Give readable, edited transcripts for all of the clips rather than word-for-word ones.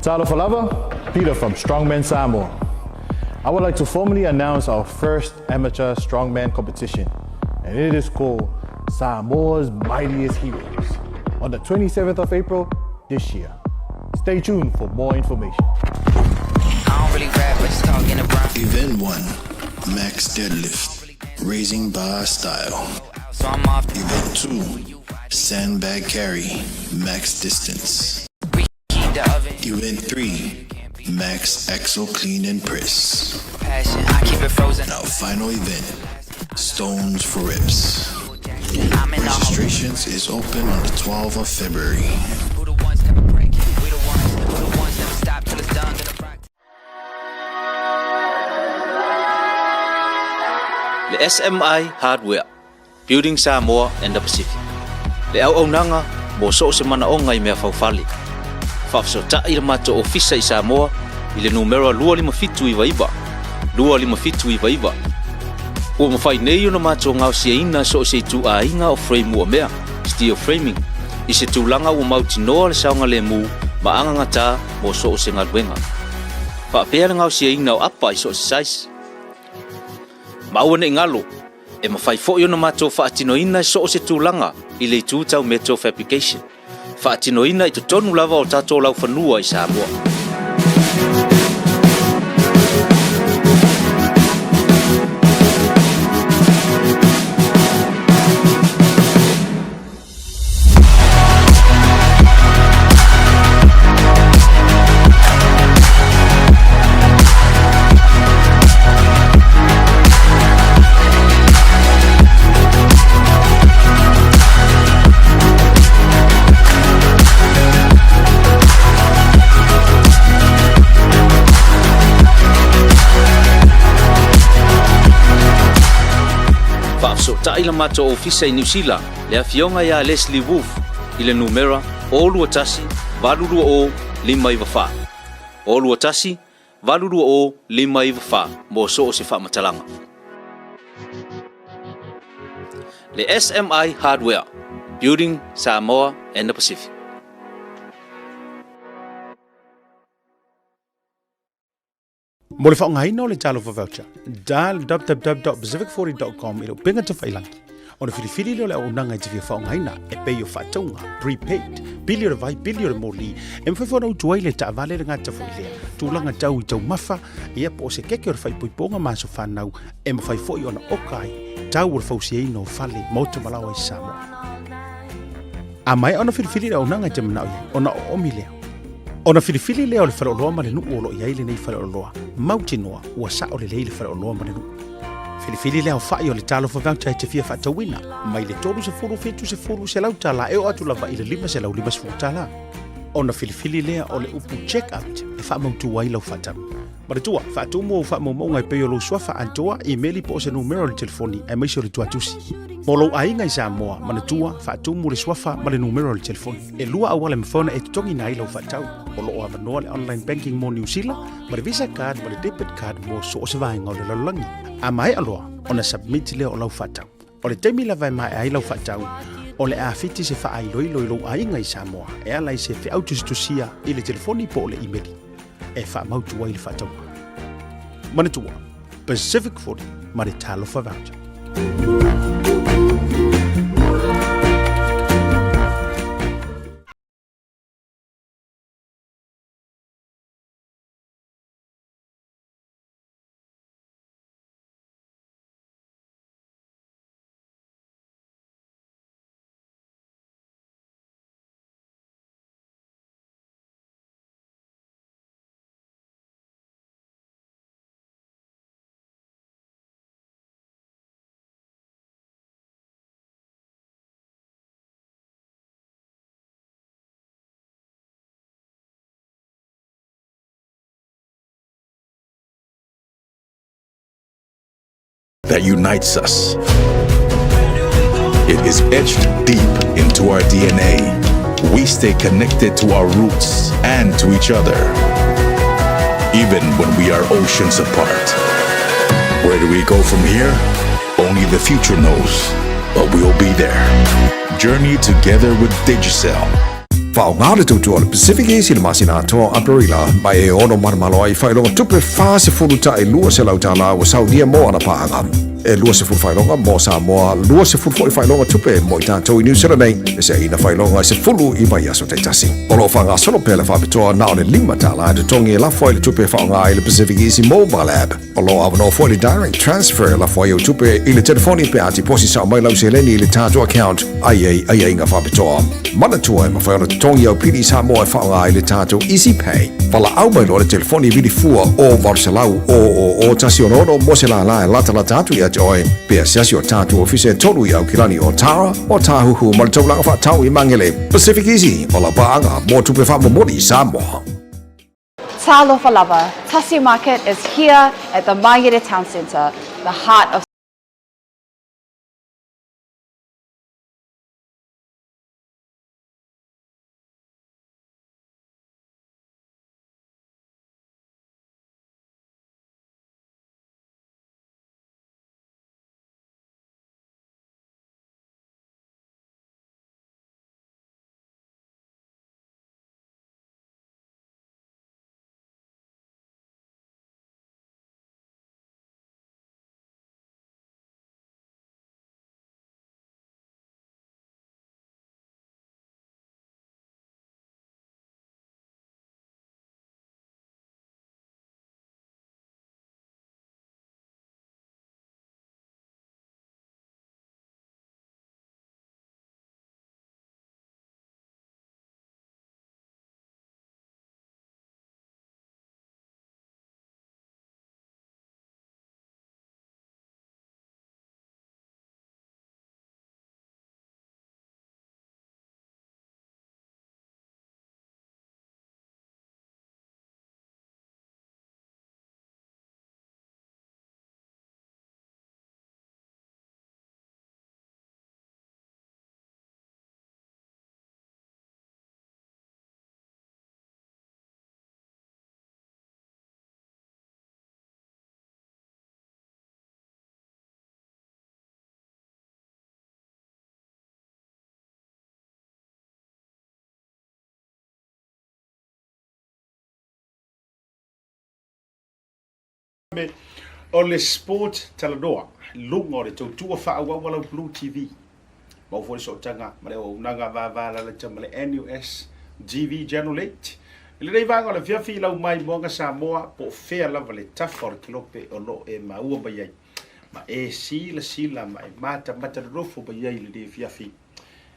Talofa lava, Peter from Strongman Samoa. I would like to formally announce our first amateur strongman competition, and it is called Samoa's Mightiest Heroes on the 27th of April this year. Stay tuned for more information. I don't really rap, I just talk in a rhyme. Event 1, Max Deadlift, Raising Bar Style. So I'm off. Event 2, Sandbag Carry, Max Distance. Reheat the oven. Event 3, Max Axle Clean and Press. Passion, I keep it frozen. Our final event, Stones for Reps. I'm in the hole. Registrations is open on the 12th of February. Who the ones never break? We the ones. Who the ones never stop till it's done? Gonna rock. Le SMI Hardware, Building Samoa and the Pacific. Le auaunaga mo so o se manaoga i mea faufale. Faafesootai i le matou ofisa i Samoa i le numera 25799, 25799. Ua mafai nei ona matou gaosiaina so o se ituaiga o frame uamea, steel framing, i se tulaga ua mautinoa le saogalemu ma agagatā mo so o se galuega. Faapea le gaosiaina o apa i so o se size. Ma aua ne i galo, e mafai foi ona matou faatinoina i so o se tulaga i le itu tau metal fabrication, faatinoina i totonu lava o tatou laufanua i Samoa. Faafesootai le matou ofisa i Niu Sila le afioga ia Leslie Wolfe i le numera 021 820 594. 021 820 594 mo so o se faamatalaga. Le SMI Hardware, Building Samoa and the Pacific. Mo le faaaogaina o le Talofa Voucher, dial www.pacific40.com i le upega tafailagi. Ona filifili lea o le auaunaga e te fia faaaogaina e pei o faatauga, prepaid, pili o le vai, pili o le moli, e mafai foi ona utu ai le taavale le gata foi lea, tulaga tau i taumafa, ia po o se keke o le faaipoipoga ma aso fanau, e mafai foi ona oka ai tau o le fausiaina o fale, maota ma laoa i Samoa. A maea ona filifili le auaunaga e te manao i ai, ona oomi lea. Ona filifili lea o le faleoloa ma le nuu o lo o i ai lenei faleoloa, mautinoa ua sao lelei le faleoloa ma le nuu. Filifili le aofai o le Talofa Voucher e te fia faatauina, mai le 30, 70, 100 tala e oo atu lava i le 550 tala. Ona filifili lea o le upu check out e faamautu ai lau faatau. Manatua, faatumu ou faamaumauga e pei o lou suafa atoa, imeli po o se numera o le telefoni aemaise o le tuatusi. Mo lou aiga i Samoa, manatua, faatumu le suafa ma le numera o le telefoni. E lua auala e mafai ona e totogiina ai lau faatau. O lo o avanoa le online banking mo Niu Sila, ma le Visa card ma le debit card mo so o se vaega o le lalolagi. A maea loa ona submit lea o lau faatau. O le taimi lava e maea ai lau faatau, o le a fiti se faailoilo i lou aiga i Samoa e ala i se feau tusitusia i le telefoni po o le imeli e faamautu ai le faatauga. Manatua, Pacific 40 ma le Talofa Voucher. That unites us. It is etched deep into our DNA. We stay connected to our roots and to each other, even when we are oceans apart. Where do we go from here? Only the future knows, but we'll be there. Journey together with Digicel. Faaaoga le tautua o le Pacific Easy i le masina atoa o Aperila ma e ono manomano ai i faailoga tupe 40 ta'i 200 tala ua saunia mo ana paaga. E 20 faailoga mo Samoa, 20 foi faailoga tupe mo i tatou i Niu Sila nei, eseaiina faailoga e 10 i vaiaso taitasi. O lo o faagasolo pea le faapitoa na o le $5 e totogi e lafo ai le tupe e faaaoga ai le Pacific Easy Mobile App. O lo o avanoa foi le direct transfer e lafo ai au tupe i le telefoni pe a tiposi sao mai lau seleni i le tatou account a i ai aiaiga faapitoa. Manatua e mafai ona totogi au pili i Samoa e faaaoga ai le tatou Easy Pay. Valaau mai loa le telefoni vili fua o 800 000 166 mo se lālā e latalata atu ia te oe pe asiasi o tatou ofisa e tolu i Aukilani o Tara, o Tāhuhu ma le Taulaga Faatau i Magele. Pacific Easy, o lau paaga mo tupe faamomoli i Samoa. Talofa lava, Tasi Market is here at the Mangere Town Centre, the heart of O le Sport Talanoa, luga o le tautua faaauau a lau Blue TV. Maua foi le sootaga ma le auaunaga vavalalata ma le NUS GV General 8. I lenei vaega o le afiafi i lau maimoaga Samoa po o fea lava le tafa o le kelope o lo o e maua mai ai ma e silasila ma e matamata nonofo mai ai i lenei afiafi.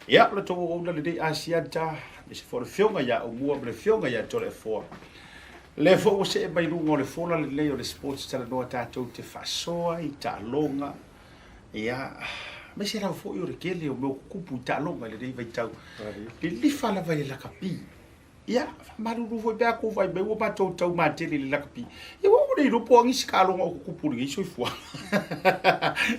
Ia, o le tou auauna lenei Asiata, aemaise foi o le Afioga ia Aumua ma le Afioga ia Toleafoa. Lea foi ua see mai luga o le fola lenei o le Sports Talanoa tatou te faasoa i taaloga, ia, aemaise lava foi o le tele o mea o tutupu i taaloga i lenei vaitau. Lilifa lava i le lakapi. Ia, faamalulu foi pe a tou vaai mai ua matou tau matele i le lakapi. Ia ua ua le iloa po o a nisi taaloga o tutupu i lenei soifuaga.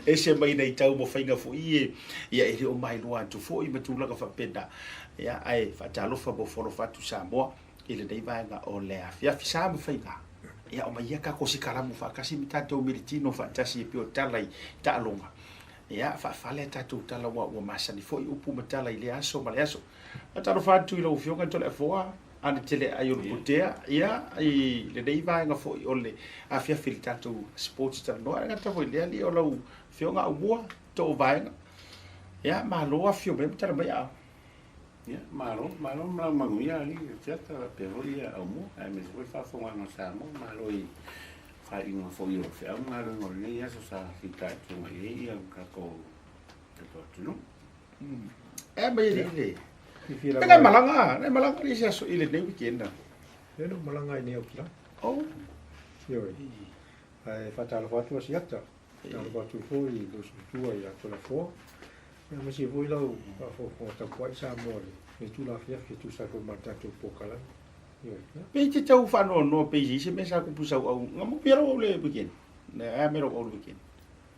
Ese mai nai tau ma faiga foi e, ia e le o mailoa atu foi ma tulaga faapena. Ia, ae faatalofa ma ofo alofa atu Samoa i lenei vaega o le afiafi. Sa ma faiga. Ia, omai ia tatou sikalamu faatasi ma tatou militino faatasi e pei o tala i taaloga. Ia, faafale a tatou tala aua ua masani foi upu ma tala i lea aso ma le aso. Faatalofa atu i lau Afioga Toleafoa Aneteleai o Luputea, ia, i lenei vaega foi o le afiafi i le tatou sports talanoa. E gata foi i lea alii o lau Afioga Aumua, too vaega. Ia, malo afio mai ma tala mai aao. Ia, malo, malo ma lau manuia alii Asiata faapea foi Aumua, aemaise foi le faafofogaaga a Samoa. Malo i faaiuga foi o feau ma galuega o lenei aso sa fitaituga i ai le tatou atunuu. E mai e le. Pe nai malaga, nai malaga le isi aso i lenei weekend. Le no malaga i nei Aukilani. Oh. Ioe. Ae faatalofa atu Asiata. Faatalofa atu foi i lou soifua ia Toleafoa. Ia ma se foi lau faafogafoga tapuai Samoa i lenei itula afiafi e tusa ai foi ma le tatou polokalame. Ioe. Pe i te tau faanoanoa pe i se mea sa kupu sau au. Nga mo pia lau au le weekend. Ne a me lau au le weekend.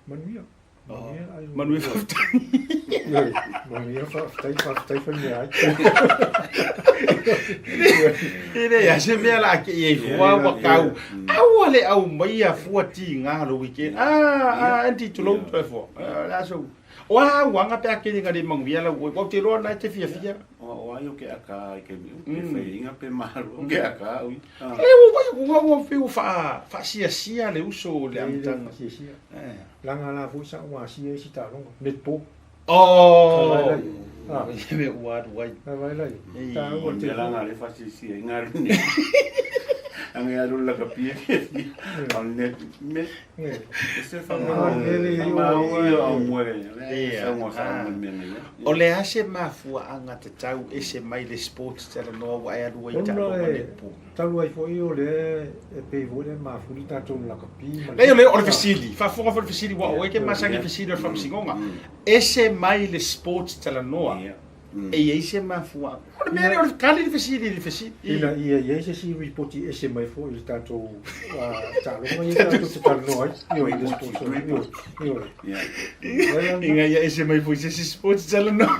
Manuia. Manuia faafetai. Ioe, manuia faafetai, faafetai fai mea ai. E leai se mea la ke i ai fua ua kau. Aua. Ua le aumaia fua tiga o le weekend. Ah, ah, Andy, tulou Toleafoa. O le aso. O a auaga pe a kele ina le manuia lau oe, aua ou te iloa na e te fiafia. O ai o ke aka i ke miu, ke whainga pe malo, o ke aka ui. Le ua vai ua ua pei ua faa faasiasia le uso o le amataga. Faasiasia. Laga la foi sa ua asia isi taaloga, netball. Oh! Me ua alu ai. Vai lai. Taua te. Laga le faasiasia i ngalu ni. Anga alu la kapia. O net me. O le a se mafuaaga tatau ese mai le sports talanoa ua e alu ai i taaloga netball? Talu ai foi o lea e pei foi lea e mafuli tatou i le lakapi ma le. Leai o le o le fesili, faafofoga foi le fesili ua oe ke masani i fesili o le faamasinoga. Ese mai le sports talanoa E i ai se mafuaaga. O le mea lea, o le tali le fesili i le fesili. Ina ia i ai se isi ripoti ese mai foi i le tatou taaloga ia tatou te talanoa ai. Ioe, i le sports. Ioe, ioe. Ina ia ese mai foi se isi sports talanoa.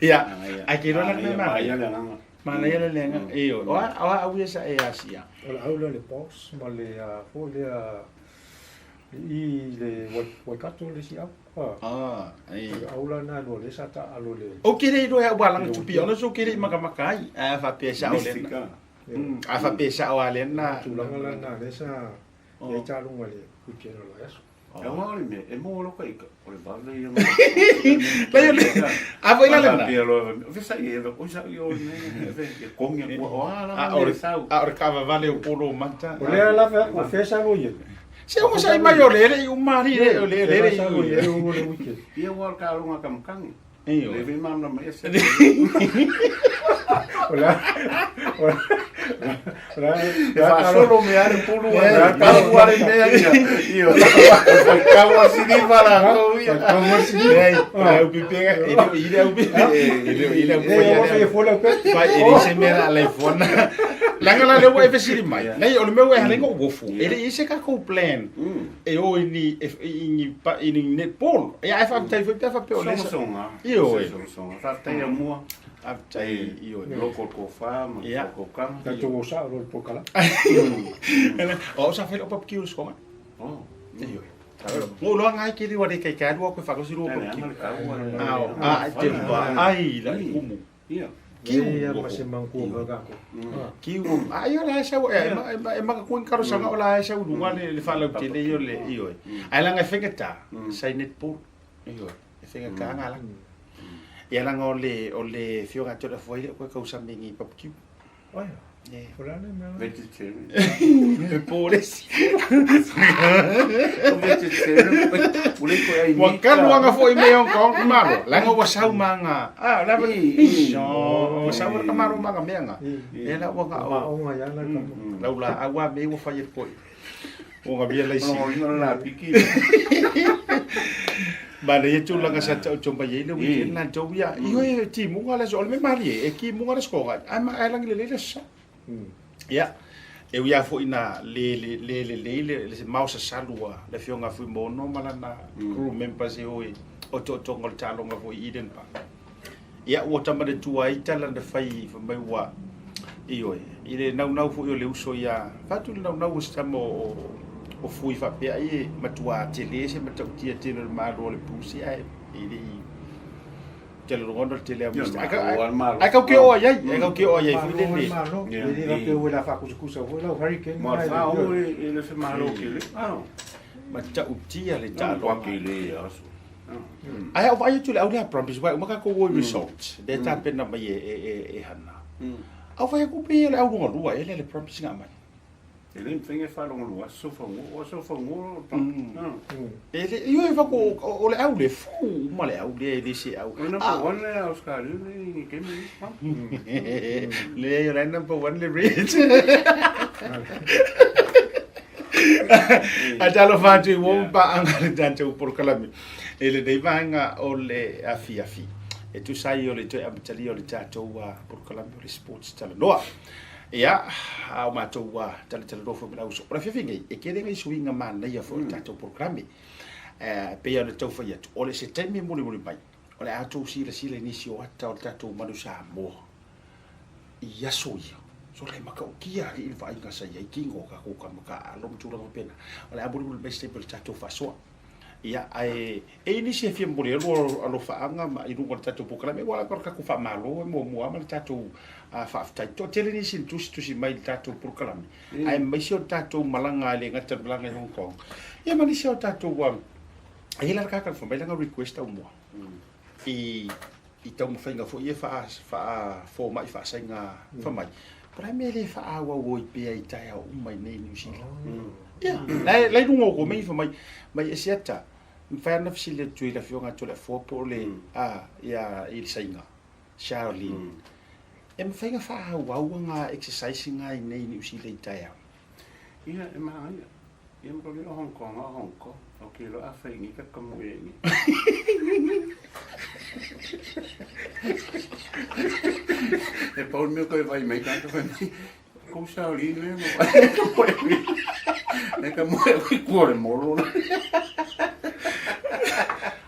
Ia, ae ke iloa la le mea manaia. Manaia le leaga. Ioe, o a au ia sa e asia? O le au lea le box ma le foi lea i le Waikato le isi au. Ah, ai. Au la na lua le sa taalo le. Ou te le iloa e au alanga tupi ona so ke le makamaka ai. A faapea sao le. A faapea sao a le na. Tulaga la na le sa e taaloga le weekend o le aso. Aua o le mea, e maua loa ka ika, o le vave ia. Lai o le, a foi la lena. Pia loa, vesa i e, oi sa i o le mea, e kongi a kua, o a la le sau. A o le kavavale o polo mata. O lea la fea, o fesa lo ia. Se o sai mai o lele i umari le o lele le i o le weekend. Ia ua ka longa ka makangi. Io. Le vi mamna mai ese. Ola. Ola. E faasolo mea le pulu ai. Tau ale mea ia. Io. Kau asili fala kau ia. Kau asili. Ei, le au pipega, e le i le au pipega, e le i le au pipega. Pai e le se mea la iPhone. Leaga la lea ua e fesili mai. Nei, o le mea ua e hana ai uofu. E le i se tatou plan e o i ni i ni i ni netball. Ia ae faafetai foi pe a faapea o lea sa. Sogasoga. Ioe. Sogasoga. Faafetai Aumua. Faafetai ioe. Loko o le tofa ma le faautautaga. Tatou o sao loa i le polokalame. O au sa fai lau barbecue i le soga. Oh. Ioe. Mo loa ngai ke liwa le kai kai lua koe whakausi lua barbecue. Ao, a te ai la kumu. Ia. Kiu. Ia ma se mangkua ka kako. Kiu. A ia la sa e ma e ma ku karo sanga o la sa ulunga le le whalau tele io le io. Ai langa whenga ta sa netball. Io. E whenga ka ngala. Ia langa o le o le fioga tole foi le koe kausa mingi barbecue. Ai. O le a le mea la? Vegetarian. E pōresi. Vegetarian. Ua le koe ai Ua kaluaga foi mai Hong Kong, malo. Leaga ua sau ma ga, ah, lava, ua sau ka malo ma ga mea ga. E la ua ga o. Maonga ia la ka. Lau la au a me ua fai e koe. Ua ga mea laisi. Ua la piki. Ma le ia tulaga sa taoto mai ai le weekend la tou ia. Ioe e timuga le aso, o le mea malie, e timuga le score ai, ma ae lagi lelei le aso. Ia, e ui lava foi ina le le lelei le maosasalu a le Afioga a Fuimaono ma lana crew members e o i otootoga o le taaloga foi i Eden Park. Ia, ua tama le tua ai tala na fai fai mai ua, ioe, i le naunau foi o le uso ia, fatu le naunau o se tama o, o Fui faapea ai e matua tele se matautia tele o le Malo o le Blues ae e le i tele logona le tele a Mr. Ae kau ke oa iai, ae kau ke oa iai foi le le. Malo, e le faapea ua la faakusakusa foi lau hurricane. Ma fa o e le se malo ke le. Matautia le taaloga. Ke le aso. Ae a ou vaai atu i le au lea Brumbies, aua e uma tatou o i results, lea e tapena mai e Hana. A ou fai atu pei o le au lugalua ea lea le Brumbies na aumai. E le mafai ona faalogologo aso fanua, o aso fanua E le, ioe fai atu o le au le fou uma le au lea e le se au. O le number one le Australia le i kemi Leai o la e number one le Reds. Ae talofa atu i ua paaga le tatou polokalame i lenei vaega o le afiafi e tusa ai o le toe amatalia o le tatou polokalame o le Sports Talanoa. Ia, a o matou talatalanoa foi ma le auso. O le afiafi nei, e tele nai suiga manaia foi o le tatou polokalame. E pei ona tau fai atu, o le se taimi mulimuli mai, o le a outou silasila i nisi o ata o le tatou manu Samoa i aso ia. Sole e matautia alii le vaaiga sa i ai tino o tatou tama taaalo ma tulaga faapena. O le a molimoli mai se taimi o le tatou faasoa. Ia, ae e i ai nisi e fia momoli ai lua alofaaga ma i luga o le tatou polokalame, aua o le tatou faamalo e muamua lava ma le tatou faafetai. Toatele nisi na tusitusi mai i le tatou polokalame, aemaise o le tatou malaga, e le gata i le malaga i Hong Kong, ia ma nisi o tatou, e i ai la le tagata na fai mai lana request taumua i i taumafaiga foi ia faa-fomai faa-Saina fai mai, po o le a le mea e le faaauau ai pea i taeao uma i inei i Niu Sila. Ia, la e i luga o komeni fai mai, mai e siata, mafai lava ona fesili atu i le Afioga ia Toleafoa po o le, a, ia, i le Saina, Shaolin, e mafai ona faaauau ana exercise na i inei i Niu Sila i taeao. Ia, e manaia. Ia ma o Hong Kong, o Hong Kong. O ke loa a whai ngi ka kamu e ngi. E pau le mea koe vai mai ka whai mai. Kou Shaolin le mo vai ka moe ui. E ka moe ui kua le molo.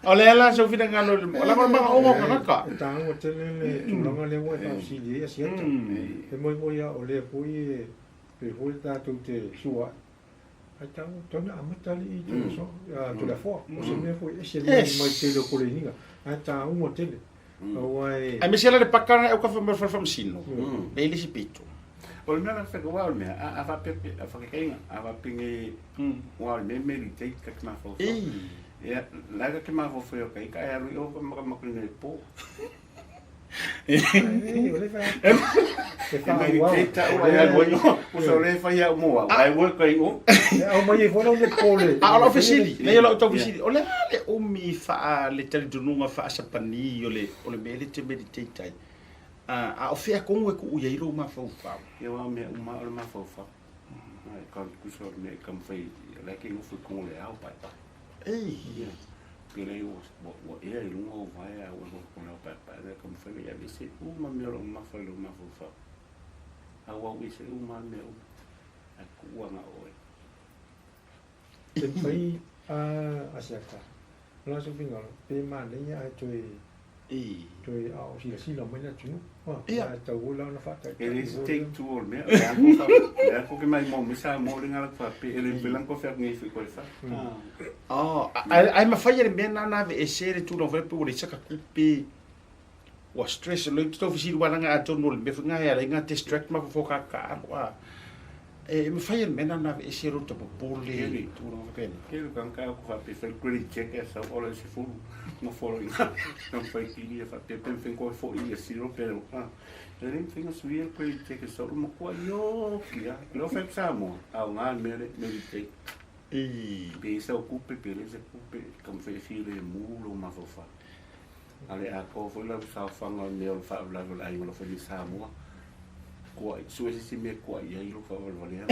O le ala sau finagalo i le mo. Lama manga ongo kanaka. E tāua tele le tulaga lea ua e faafesili ai Asiata. E moemoe ia o lea foi e pei foi tatou te sua ai tau tau na amata alii i tole so tole afoa o se mea foi ese mai mai tele o kole iniga ae taua tele aua e Aemaise la le paka na au ka whamau whamsino. Le ile si pito. O le mea la whaka wā o le mea, a whape, a whakakainga, a whape nge, wā o le mea me li tei ka te mawhawhau. Ia, la ka te mawhawhau o kai, ka e alu i o ka makamaka nei pō. A o lau fesili, nei o lau tau fesili, o le a le umi faa le talitonuga faasapani o le o le mea lea e te meditate ai? A o fea tonu e tuu i ai lou mafaufau? Ia aua o mea uma o le mafaufau. Ai ka tusa o le mea e taumafai, o la e ke nofo i totonu o le ao paepae. Ei. Pe lei ua, ua, ua ea i luga o vae a ua nofo lau paepae lea taumafai lea ia aveese uma mea o lo o mamafa i lou mafaufau. A ua aveese uma lava mea uma, ae tuu lava na o oe. E mafai a Asiata, o le a sou finagalo, pe manaia ae toe toe ao silasila mai le atunuu. Ia. Ae tatau foi la ona faataitai. E le se take two o le mea, o le a ko fa, le a ko ke mai mo me sa mo le ngala fa pe ele pe lang ko fa ngi fi ko fa. Oh, ae mafai e le mea na na aveese le tulaga foi lea pe ua leai se kupe ua stress le tau fesili aua leaga atonu o le mea foi lena e ala ai ona distract mafaufau kakaalu a e mafai e le mea na ona aveese lota popole i tulaga faapena. Ke le kanga ko fa pe fel credit check e sa o le se fulu no folo ina no fai kili e fa pe pe fe ko fo i e siro pe a e le fe no sui el credit check e sa mo ko yo kia lo fe sa mo a nga me le me le Pe sau kupe, pe le se kupe, ka mawhai e whire e mū lo mawhawha. A le atoa foi lau saofaga o le mea o le faalavelave o le aiga o lo fai mai Samoa. Kua, sue se isi mea kua i ai lou faavalevalea.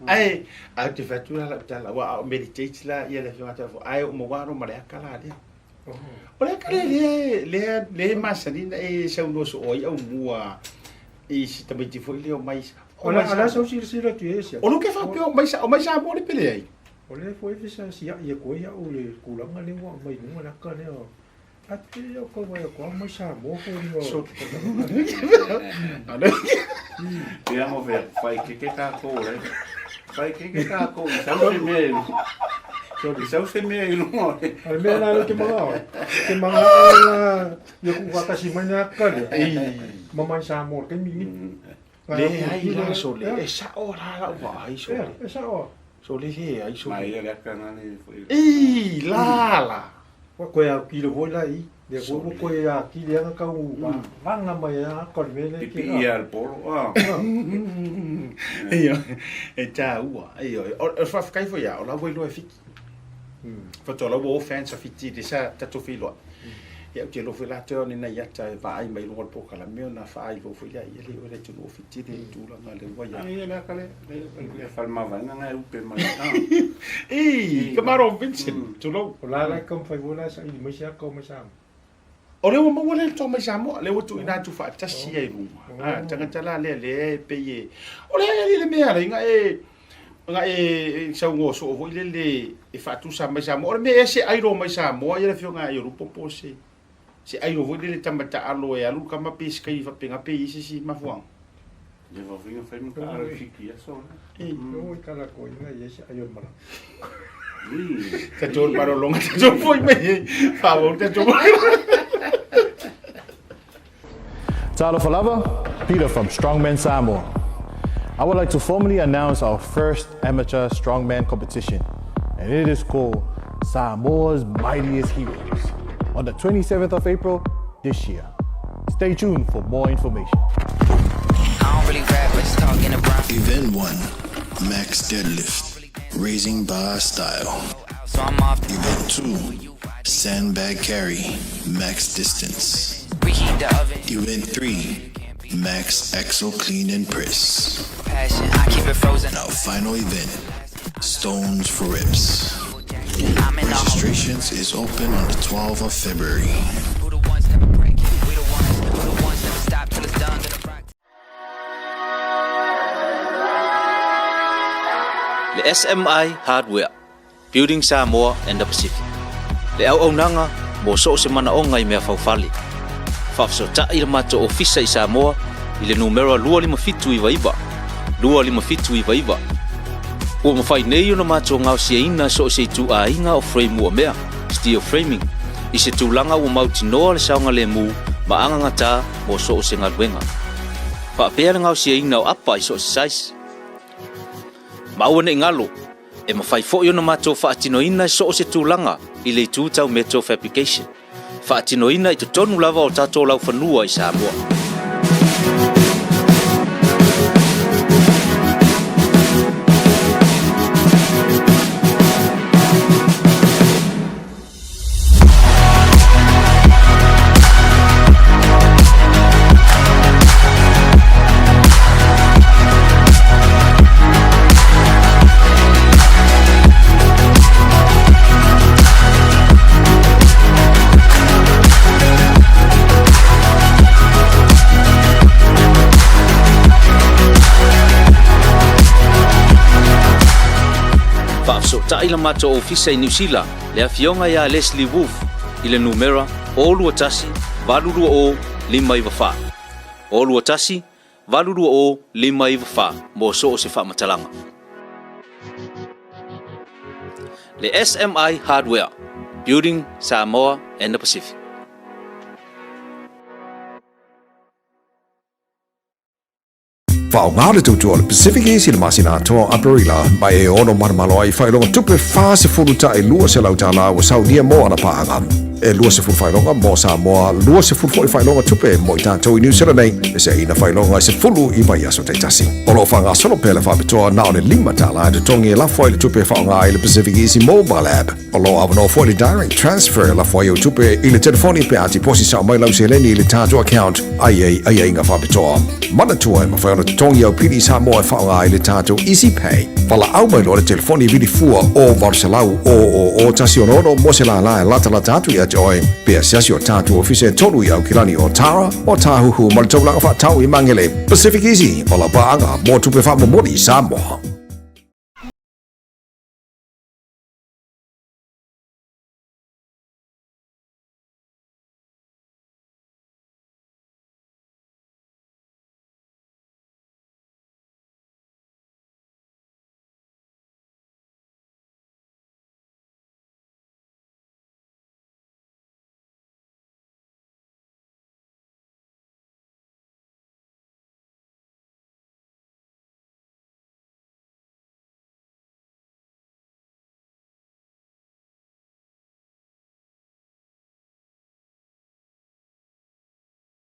Ae, ae ou te fai atu la lau tala, aua a o meditate la ia le afioga ia Toleafoa, ae ou maua alo ma le aka la lea. O le aka lea, lea, lea, lea e masani ona e saunoa soo ai aumua i si tamaiti foi lea o mai, O le a sau silasila atu i ai sia. O lo ke faapea o mai o mai Samoa le pele ai. O lea foi e sa sia'i atu ai a'u le tulaga lea ua aumai i luga le aka lea. A te o ka wai atu mai Samoa fo linga o. Ia mo fea, whai keke tākou le. Whai keke tākou i sau se mea i luga. I sau se mea i luga o le. A le mea la le te manga o. Te manga o la ia ku whakatasi mai le aka lea. Ma mai Samoa le taimi ni. Leai la sole, e sa'o la la'u vaai sole. E sa'o. Sole leai sole. Mai ia le aka ngale foi. Ii la la. Ua koe au kilo foi la i. Le foi ua koe a kili anga kau vanga mai a aka o le mea lea. Pipi ia le polo. Ioe, e tāua. Ioe, o le faafetai foi ia, o la ua iloa e Fiti. Faatoa la ua o fans a Fiti i le sa tatou feiloai. Ia ou te iloa foi la toe o ni nai ata e vaai mai luga o le polokalame ona faailoa foi lea ia le oe le atunuu o Fiti le tulaga lea ua ia. Ia le aka le le falemavaega na e upe mai. Ei, Kamaro Vincent, tulou. O la la e taumafai foi la e saili mai se aka o mai Samoa. O lea ua maua lea le toa mai Samoa, lea ua tuuina atu faatasi ai i luga. A, tagata la lea lea e pei e... O le a le mea ala i e na e saunoa soo foi lele e faatusa mai Samoa. O le mea ea se airo mai Samoa ia le afioga ia Iorupo po o se se airo foi lele tama taalo e alu kama pe se kai faapena pe i ai se isi mafuaaga. Le vaofiga fai ma taalo i Fiti i aso na. Oi tala ko inga i ese ai o le malaga. Tatou le malologa tatou foi mai ai. Faaauau tatou. Talofa lava, Peter from Strongman Samoa. I would like to formally announce our first amateur strongman competition, and it is called Samoa's Mightiest Heroes on the 27th of April this year. Stay tuned for more information. I don't really rap, I just talk in a rhyme. Event 1, Max Deadlift, Raising Bar Style. So I'm off. Event 2, Sandbag Carry, Max Distance. Preheat the oven. Event 3, Max Axle Clean and Press. Passion, I keep it frozen. And our final event, Stones for Reps. I'm in the hole. Registrations is open on the 12th of February. Who the ones never break? We the ones, who the ones never stop till it's done. Gonna rock. Le SMI Hardware, Building Samoa and the Pacific. Le auaunaga mo so o se manaoga i mea faufale. Faafesootai le matou ofisa i Samoa i le numera 25799, 25799. Ua mafai nei ona matou gaosiaina so o se ituaiga o frame uamea, steel framing, i se tulaga ua mautinoa le saogalemu ma agagatā mo so o se galuega. Faapea le gaosiaina o apa i so o se size. Ma aua ne i galo, e mafai foi ona matou faatinoina i so o se tulaga i le itu tau metal fabrication, faatinoina i totonu lava o tatou laufanua i Samoa. Faafesootai le matou ofisa i Niu Sila le afioga ia Leslie Wolfe i le numera 021 820 594. 021 820 594 mo so o se faamatalaga. Le SMI Hardware, Building Samoa and the Pacific. Faaaoga le tautua o le Pacific Easy i le masina atoa o Aperila ma e ono manomano ai faailoga tupe $42 ua saunia mo ana paaga. E 20 faailoga mo Samoa, 20 foi faailoga tupe mo i tatou i New Zealand nei, e seaina faailoga e 10 i vaiaso taitasi. O lo o faagasolo pea le faapitoa na o le $5 e totogi e lafo ai le tupe e faaaoga ai le Pacific Easy Mobile App. O lo o avanoa foi le direct transfer e lafo ai ou tupe i le telefoni pe a tiposi sao mai lau seleni i le tatou account ai ai aiaiga faapitoa. Manatua e mafai ona totogi au pili i Samoa e faaaoga ai le tatou Easy Pay. Valaau mai loa le telefoni vili fua o 800 000 166 mo se lālā e latalata atu ia te oe pe asiasi o tatou ofisa e tolu i Aukilani o Tara, o Tāhuhu ma le Taulaga Faatau i Magele. Pacific Easy, o lau paaga mo tupe faamomoli i Samoa.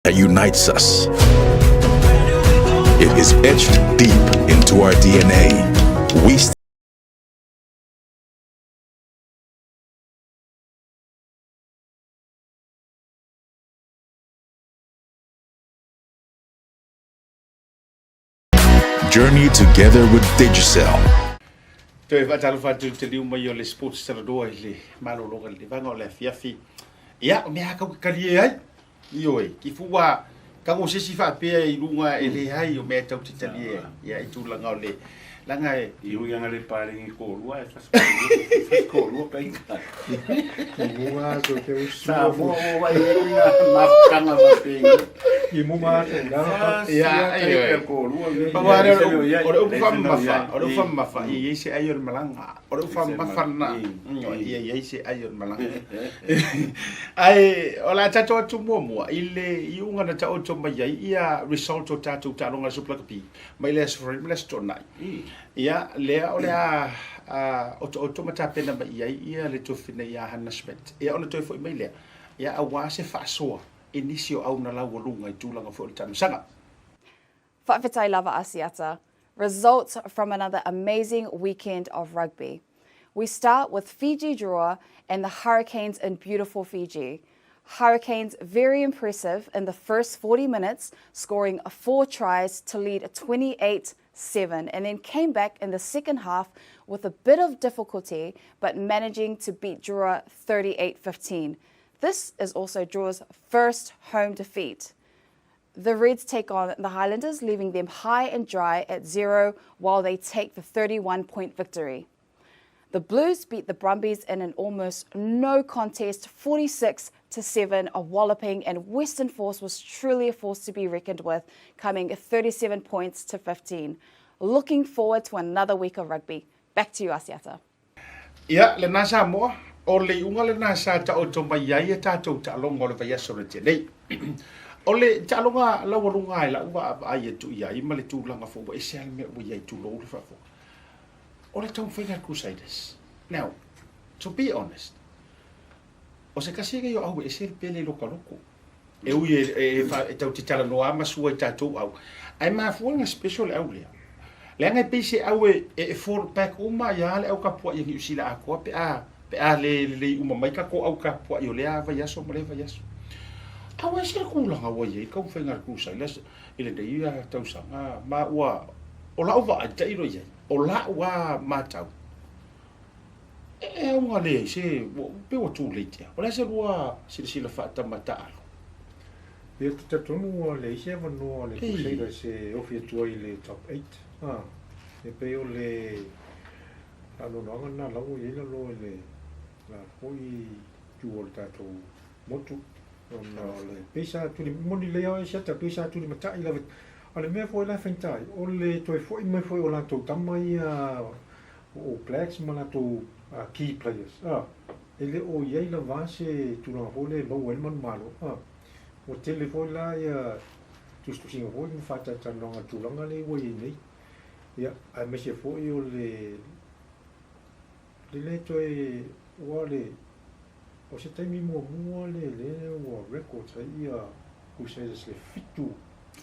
That unites us. It is etched deep into our DNA. We journey together with Digicel. Toe faatalofa atu i le taliu mai o le Sports Talanoa i le malologa i le vaga o le afiafi. Ia, o mea lava kau talie ai. Ioe, kifu ua tago se isi faapea i luga e leai o mea e tau te talie ai. Ia, i tulaga o le Leaga e. I ui ana le paleni kolua e fasi kolua, fasi kolua ka ika. I muga atu te usu. Samoa o vai e kuina mafutanga faapei. I muga atu i lalo ka. Ia, ia kolua. O le upu faamamafa, o le upu faamamafa, ia i ai se ai o le malaga. O le upu faamamafa lena, ia i ai se ai o le malaga. Ae o le a tatou atu muamua i le iuga na taoto mai ai ia result o tatou taaloga Super Rugby mai le Aso Faraile ma le Aso Toonai. Ia, lea o le a otooto ma tapena mai i ai ia le tofi nei ia Hannah Schmidt. Ia ona toe foi mai lea, ia auā se faasoa i nisi o auna laualuga i tulaga foi o le taamisaga. Faafetai lava Asiata. Results from another amazing weekend of rugby. We start with Fiji Drua and the Hurricanes in beautiful Fiji. Hurricanes very impressive in the first 40 minutes, scoring four tries to lead 28 7 and then came back in the second half with a bit of difficulty but managing to beat Drua 38-15. This is also Drua's first home defeat. The Reds take on the Highlanders, leaving them high and dry at zero while they take the 31 point victory. The Blues beat the Brumbies in an almost no contest 46 to 7, a walloping, and Western Force was truly a force to be reckoned with, coming 37 points to 15. Looking forward to another week of rugby. Back to you, Asiata. Ia, lena Samoa, o le iuga lena sa taoto mai ai a tatou taaloga o le vaiaso na tea nei. O le taaloga laualuga e lau vaavaai atu i ai ma le tulaga foi ua ese lava le mea ua i ai tulou le faafofoga. O le taumafaiga a le Crusaders. Now, to be honest, o se tasi lenei o au e ese le pele i loka loko. E ui e, e, e, e tau te talanoa ma sua i tatou au. Ae mafua na special le au lea. Leaga e pei se au e, e, e fall back uma ia le au kapuaʻi a Niu Sila atoa pe a, pe a le lelei uma mai tatou au kapuaʻi o lea vaiaso ma lea vaiaso. A ua ese le tulaga ua i ai taumafaiga a le Crusaders i lenei tausaga ma ua, o la'u vaai tailo i ai, o la'u lava matau, e auga leai se, pei ua too late ea. O le a se lua silasila faatama taaalo? Ia te talitonu ua leai se avanoa o le Crusaders e ofi atu ai i le top eight. A, e pei o le faanoanoaga lena la ua i ai lalo i le la foi itu o le tatou motu ona o le pei sa tuli moni lelei lava e siata pei sa tulimatai lava. A o le mea foi la e faigata ai, o le toe foi mai foi o latou tama ia o All Blacks ma latou key players, a, e le o i ai lava se tulaga foi lea e maua ai le manumalo, a. Ua tele foi la ia tusitusiga foi ma faatalatalanoaga i le tulaga lea ua i ai nei, ia, aemaise foi o le le le toe, aua o le, o se taimi muamua le lea ua records ai ia Crusaders le fitu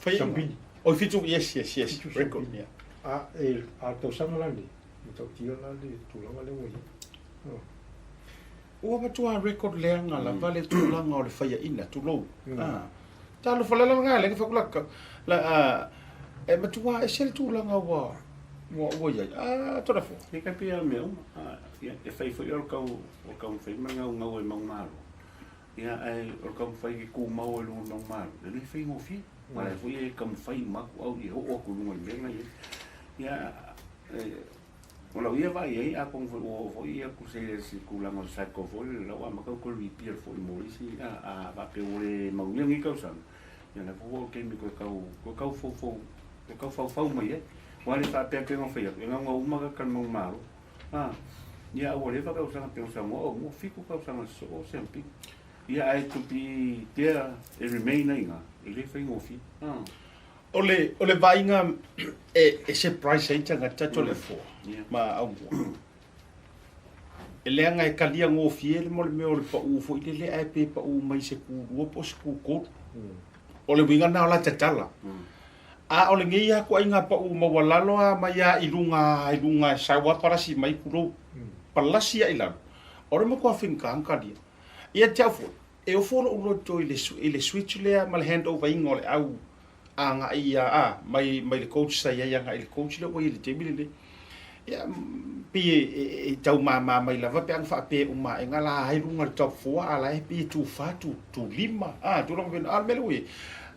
siamupini. Oi fitu, yes, yes, yes, fitu record, yeah. A, e, a le tausaga la lenei, matautia la le tulaga lea ua i ai. Ua matua record leaga lava le tulaga o le faiaina, tulou. Ah. Talofa la la le fa kula la e matua ese le tulaga ua ua ua i ai. Ah, tona fo. E ka pia mea uma. Ah, ia, e fai foi o le kau, o le kau fai ma ngau ngau e mau malo. Ia, ai, o le kau fai ki ku mau e lunga mau malo. E le fai ngofie. Ma le foi e kau fai maku au i ho o ku lunga le mea ia. Ia, e, O lau ia vaai ai, atonu foi ua oo foi ia Crusaders i tulaga o le cycle foi lele, la ua amata ona toe rebuild foi mo isi, a, a faapea ua le manuia lenei tausaga, ia la foi ua oo i le taimi toe tau, toe tau foufou, toe tau faufau mai ai. Aua e le faapea pei ona fai atu, e naunau uma tagata i le manumalo, a, ia a ua leva tausaga pei ona saunoa Aumua, fitu tausaga sosoo o siamupini. Ia ae to be there e remain ai i ina, e le faigofie, a. O le, o le vaaiga e, e surprise ai tagata Toleafoa ma Aumua. E leaga e kalia gofie le mo le mea o le paʻū foi lele ae pe paʻū mai se kūlua po o se kūtolu. O le uiga lena o la tatala. A o lenei lava ituaiga paʻū maualalo lava mai lava i luga i luga e sau lava palasi mai tulou. Palasi lava i lalo. O le matua faigata ona kalia. Ia te au foi, e ofo lou loto i le, i le switch lea ma le handover ina o le au agai ia, a, mai, mai le coach sa i ai agai i le coach lea ua i ai i le taimi lenei. Ia, pei e, e, e tau māmā mai lava pe ana faapea uma aega la ai luga i le top four, a la e pei e tufa, tu, tulima, a, tulaga faapena. A o le mea lea ua i ai,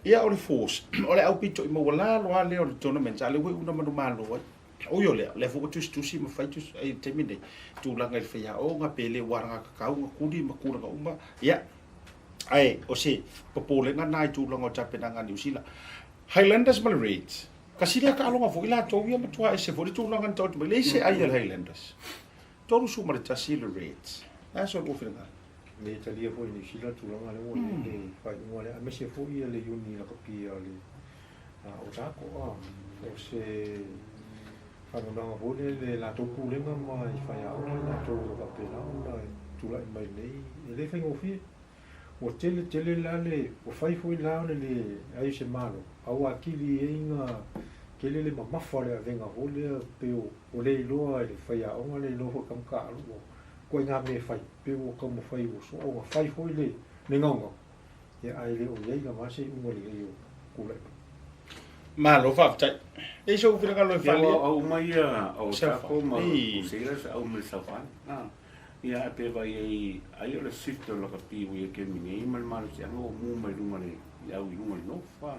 ia o le force, o le au pito i maualalo lava lea o le tournament, a o lea ua iu ina manumalo ai. Ui o lea, o lea foi ua tusitusi ma fai tusi i le taimi nei, tulaga i le faiaoga pe le ua alagatatau ona kuli ma tulaga uma, ia, ae o se popolega lena i tulaga o tapenaga a Niu Sila. Highlanders ma le Reds, tasi lea taaloga foi latou ia matua ese foi le tulaga na taoto mai, leai se ai a le Highlanders. 31 le Reds. Le a so lua finagalo? Le talia foi e Niu Sila tulaga lea ua i ai le faaiuga lea, aemaise foi le iuni lakapi a le Otago, o se faanoanoaga foi lea i le latou pulega ma i faiaoga i latou o lo o faapena ona tulai mai nei, e le faigofie. Ua tele tele la le, ua fai foi la ona le ai o se Malo, a ua atili ai na tele le mamafa o le avega foi lea pei ua le iloa e le faiaoga, le iloa foi e tama taalu, ua ituaiga mea e fai, pei ua taumafai ua soo ona fai foi le gaugau. Ia, ae le o i ai lava se iuga lelei o tulai mai. Malo faafetai. E i sou finagalo e faaalia. Ia, ua uma ia o tatou ma Crusaders au ma le Savana. Ah, ia ae pe vaai ai, ai o le shift o le lakapi ua i ai kemi nei ma le malosiaga ua mu mai luga le i au i luga le North. Ah,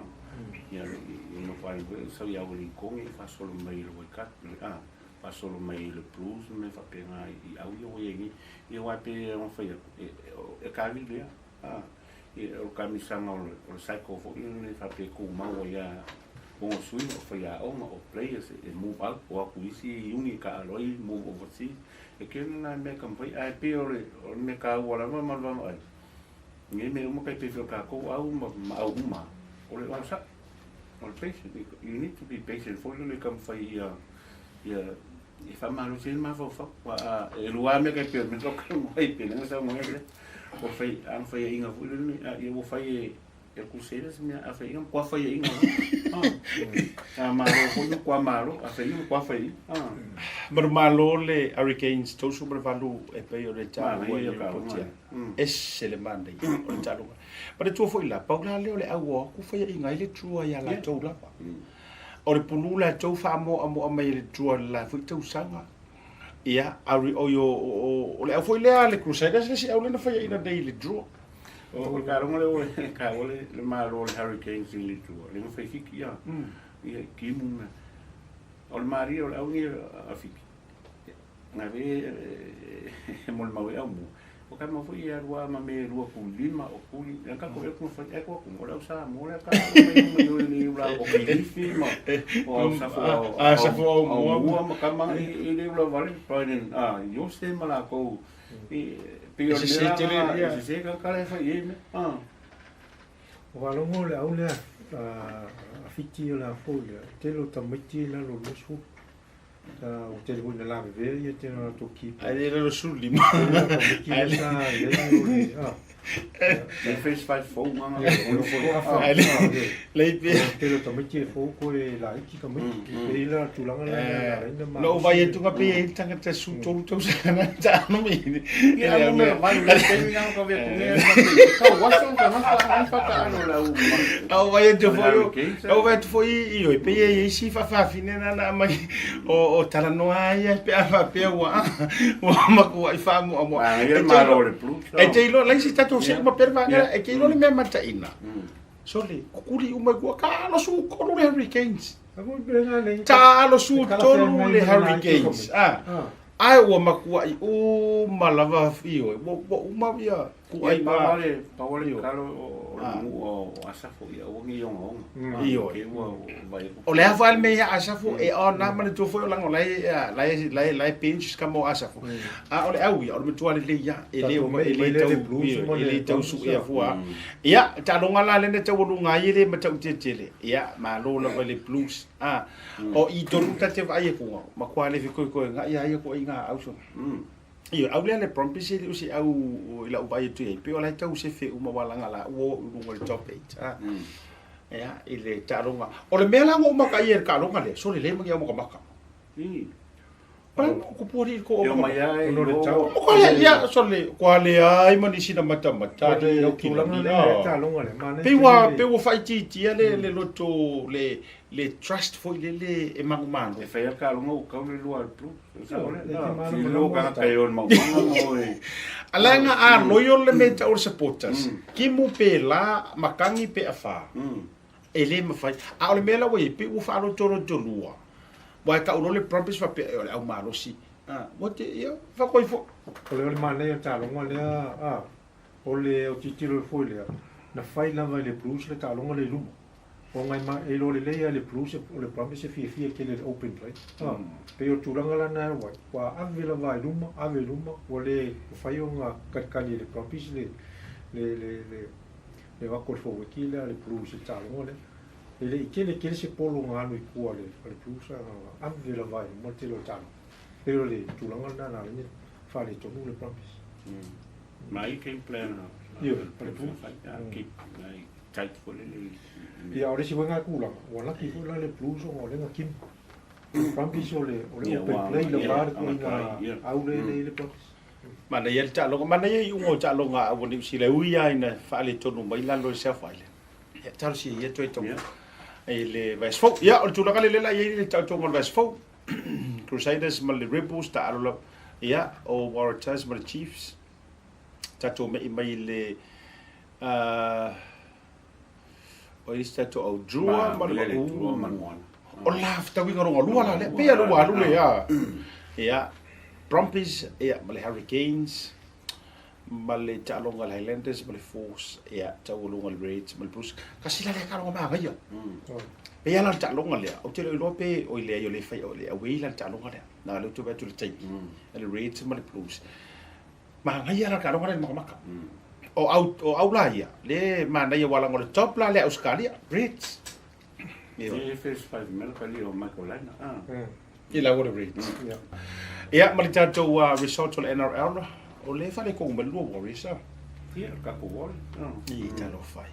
ia i North Island foi sau i au i le Ikoge faasolo mai i le Waikato, ah, faasolo mai i le Blues ma mea faapena i au ia ua i ai nei. Ia aua e pei ona fai atu, e kavili lava. A, ia, o le kamisaga o le, o le cycle foi lenei faapea e tumau ai lava ona suiga, o faiaoga, o players e move out, o atu i isi uni e taaalo ai, move overseas. E tele la mea e taumafai, ae pei o le, o le mea taua lava ma le vaavaai, nei mea uma tai pei foi o tatou au ma, ma au uma, o le onosai, o le patient. You need to be patient foi lele e taumafai ia, ia e faamalosi ai le mafaufau. Aua a, e lua lava mea tai pei o le mea lea ou te fai ai, saunoa ai lea. Ua fai, ana faiaina foi lenei, a ia ua fai e e le Crusaders mea a faiaina ma kua faiaina. Ah. A malo foi ma kua malo, a faiaina ma kua faiaina. Ah. Manumalo le Hurricanes 38 e pei o le taua i le lipoti a. Ese le manaia o le taaloga. Manatua foi la, pau la lea o le au o atu faiaina ai le Drua ia latou lava. O le pulu latou faamoamoa mai e le Drua i le la foi tausaga. Ia, a oi o, o, o le au foi lea a le Crusaders le isi au lea na faiaina nei i le Drua. O le taaloga lea ua taua le, le malo o le Hurricanes i le Drua, lea na fai Fiti ia, ia i timu ma, o le malie o le au nei a Fiti, na ve e molimau ai au mua, o tama foi e alu lava ma mea e lua kulima o kuli, e ka ko e ku fai e ko ku, o le au Samoa lea ka mai mai o le ula o kilifi ma o au safo au a safo au mua mua ma kama i le ula vale Brian a Jose ma lakou i pei o le mea la e sese ka kala e fai ai mea a O faalogo le au lea a Fiti o le a foi lea, tele o tamaiti i lalo o le 20. Ua tele foi ina lavevea ia tele o latou keeper. Ae le lalo 15. Ae le sa i ai o le a. Le face five fou nga. Ae le le pe. Tele o tamaiti e fou koe laiti tamaiti. E i la tulaga la na la ina ma. No vai e tunga pe e tangata su tolu tausaga na ta no me. Ia mo me vai le temi nga ka ve ku ne. Ka waso ka na fa ka ano la u. Au vai e te foi. Au vai te foi i oi pe e isi faafafine na na mai o o talanoa ia pe a faapea ua ua makuaʻi faamoamoa. Ah, ia malo le Blues. E te iloa lai se tatou se uma pere vaega e te iloa le mea mataina. Sole, kukuli uma i kua ka alo su tolu le Hurricanes. Ta alo su tolu le Hurricanes. Ah. Ae ua makuaʻi uma lava ioe, ua ua uma ia kuai ma. Pau le pau le tatalo o le nuu o Asafo ia aua nei ogaoga. Ioe. O le a foi le mea ia Asafo e ona manatua foi o laga o la e la e la e la e bench ka mo Asafo. A o le au ia o le matua lelei ia e le e le tau e le tau suea fua. Ia taaloga la lena taualuga ai e le matautia tele. Ia malo lava i le Blues. A, o i tonu ta te vaai atu, matua le fekoekoe ngai a ia koe i ngā au sona. Ioe, au lea le Brumbies e le o se au i lau vaai atu i ai, pei o la e tau sefe uma wa laga la ua oo i luga o le top eight. A, ia, i le taaloga. O le mea la na ou maka ai i le taaloga lea, sole le ma ni au makamaka. O la e kupu alii ko o makamaka. O ko le, ia, sole, kua leai ma nisi na matamata alii au ki lani. Pei ua, pei ua faaitiitia le, le loto, le, le trust foi lele e manumanu. E fai lava taaloga ua tau le lua a le Blues. Filo tagata e o le maumaga ma oe. A leaga a loyal le mea e tau o le supporters, kimu pe la, makangi pe afa, e le mafai. A o le mea la ua i ai, pei ua faalotolotolua. Ua e tau loa le Brumbies faapea e o le au malosi. A, ua te, ia, faatoi foi. O le o le manaia o le taaloga lea, a, o le autilotilo foi lea, na fai lava e le Blues le taaloga lea i luma. Ona e ma, e iloa lelei lava e le Blues o le Brumbies e fiafia tele i le open play. A, pei o le tulaga la lena e alu ai, ua ave lava i luma, ave i luma, ua le mafai ona kalikali e le Brumbies le, le, le, le, le o atu o le forward lea a le Blues i le taaloga lea. E le i tele tele se polo na alu i tua a le Blues a na ave lava i luma le tele o taaloga. Pei o le tulaga lena na ala ai ona faaletonu le Brumbies. Ma i game plan a Ioe, a le Blues. Keep tight foi lele i Ia, o le isi foi lena tulaga, ua laki foi la le Blues ona o lea na timu. O le Brumbies o le open play lava le ituaiga au lea e i ai le Brumbies. Manaia le taaloga, manaia iuga o taaloga a ua Niu Sila, e ui lava ina faaletonu mai lalo i South Island. Ia, talosia ia toe tau i le vaiaso fou. Ia, o le tulaga lea la e i ai le taotoga o le vaiaso fou. Crusaders ma le Rebels taalo lava. Ia, o Waratahs ma le Chiefs. Tatou me'i mai i le o isi tatou au Drua ma le Moana. O la fetauiga longa lua la lea. Pei a lua alu le a. Ia, Brumbies ia ma le Hurricanes ma le taaloga a le Highlanders ma le Force ia taualuga le Reds ma le Blues. Kasi la lea taaloga manaia. Pei lava la le taaloga lea, ou te le o iloa pe oi leai o lea e fai o le away la le taaloga lea. Na o lea ou te vaai atu i le taimi, le Reds ma le Blues. Manaia la le taaloga lea i le makamaka. O au, o au la ia, le manaia aua leaga o le top la lea a Ausetalia, Reds. E first five mea ka li o Michael Lynagh. Ah. I lau o le Reds. Ia, ma le tatou result o le NRL, o lea e faaletonu mai le lua Warriors, ah. Ia, le tatou Warriors. Ah. I, talofa ai.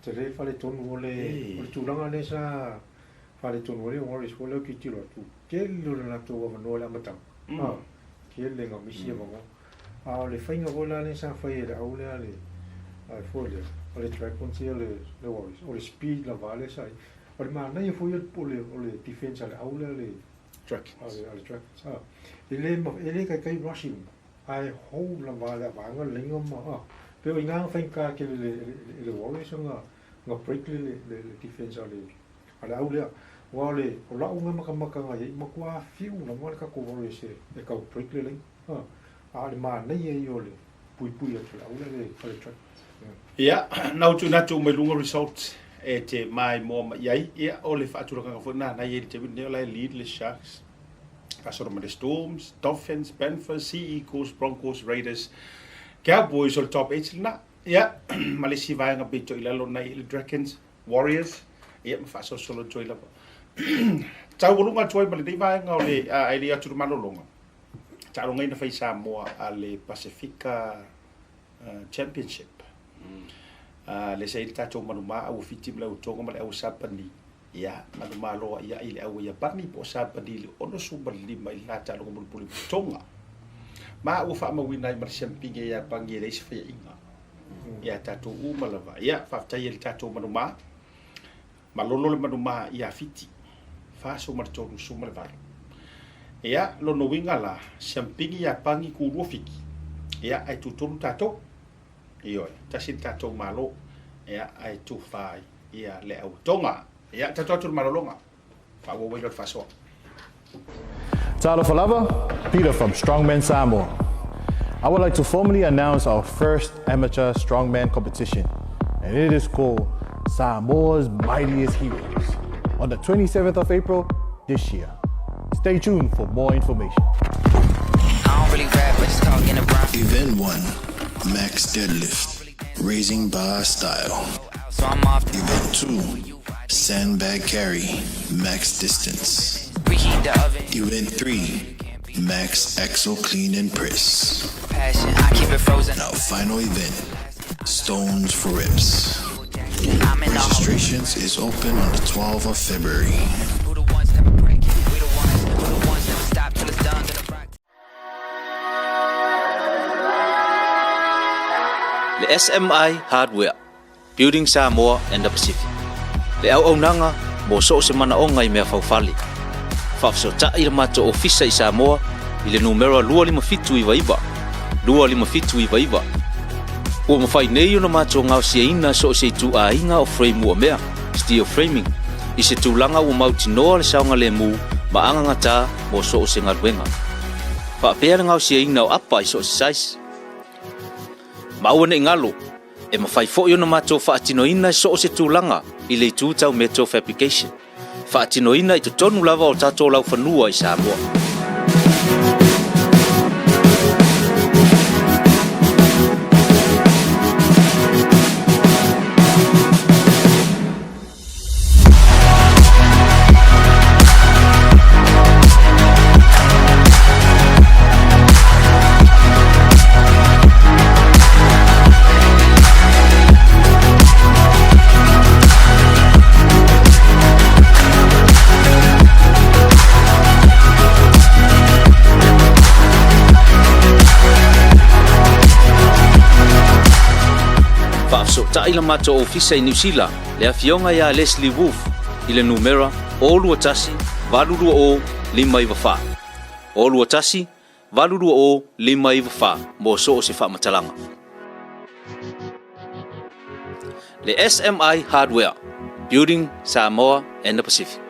Tele faaletonu o le, o le tulaga lea sa faaletonu ai le Warriors foi lea ou tilotilo atu, tele o le latou avanoa i le amataga. Ah, tele na misi avanoa. A o le faiga foi la lea sa fai e le au lea le ai foi lea, o le Dragons ia le le Warriors, o le speed lava lea sa i ai. O le manaia foi ia o le o le defense a le au lea le Dragons. A le Dragons. A, e le e le taitai rush i luma, ae hold lava le vaega le laina ma a. Pei o i ina na faigata tele i le i le Warriors ona ona break le le le defense a le a le au lea. Aua o le o la'u na matamata na i ai, matua fiu lava le tatou Warriors e e tau break le laina. A, a o le manaia ia o le puipui atu i le au lea a le Dragons. Ia, na ou tuuina atu uma i luga results e te maimoa mai i ai. Ia, o le faatulagaga foi lena na i ai i le taimi lenei, o la e lead le Sharks, faasolo mai le Storms, Dolphins, Panthers, Sea Eagles, Broncos, Raiders, Cowboys o le top 8 lena. Ia, ma le isi vaega pito i lalo na i le Dragons, Warriors, ia ma faasolosolo atu ai lava. Taualuga atu ai ma lenei vaega o le a e le atu le malologa. Taalogaina fai Samoa a le Pasefika Championship. Le sa i le tatou manuma a ua Fiti ma le au Tonga ma le au Sapani. Ia, manuma loa ia i le au Iapani po o Sapani i le 65 i lena taaloga mulimuli ma Tonga. Ma ua faamauina ai ma le siampine a Iapani e leai se faiaiga. Ia tatou uma lava. Ia, faafetai i le tatou manuma. Malolo le manumā iā Fiti, 43 18. Ia, lona uiga la, siampigi iā Pangi kūlua Fiti, ia, ae tūtolu tātou. Ioe, tasi le tātou Malo, ia, ae tufa ai, ia, le au Tonga. Ia, tatou atu i le malologa, faaauau ai loa le faasoa. Talofa lava, Peter from Strongman Samoa. I would like to formally announce our first amateur strongman competition, and it is called Samoa's Mightiest Heroes on the 27th of April this year. Stay tuned for more information. I don't really rap, I just talk in a rhyme. Event 1, Max Deadlift, Raising Bar Style. So I'm off. Event 2, Sandbag Carry, Max Distance. Preheat the oven. Event 3, Max Axle Clean and Press. Passion, I keep it frozen. Our final event, Stones for Reps. I'm in the hole. Registrations is open on the 12th of February. Who the ones never break it? We the ones, who the ones never stop till it's done. Gonna rock. Le SMI Hardware, Building Samoa and the Pacific. Le auaunaga mo so o se manaoga i mea faufale. Faafesootai le matou ofisa i Samoa i le numera 25799, 25799. Ua mafai nei ona matou gaosiaina so o se ituaiga o frame uamea, steel framing, i se tulaga ua mautinoa le saogalemu ma agagatā mo so o se galuega. Faapea le gaosiaina o apa i so o se size. Ma aua ne i galo, e mafai foi ona matou faatinoina i so o se tulaga i le itu tau metal fabrication, faatinoina i totonu lava o tatou laufanua i Samoa. Faafesootai le matou ofisa i Niu Sila le afioga ia Leslie Wolf i le numera 021 820 594. 021 820 594 mo so o se faamatalaga. Le SMI Hardware, Building Samoa and the Pacific.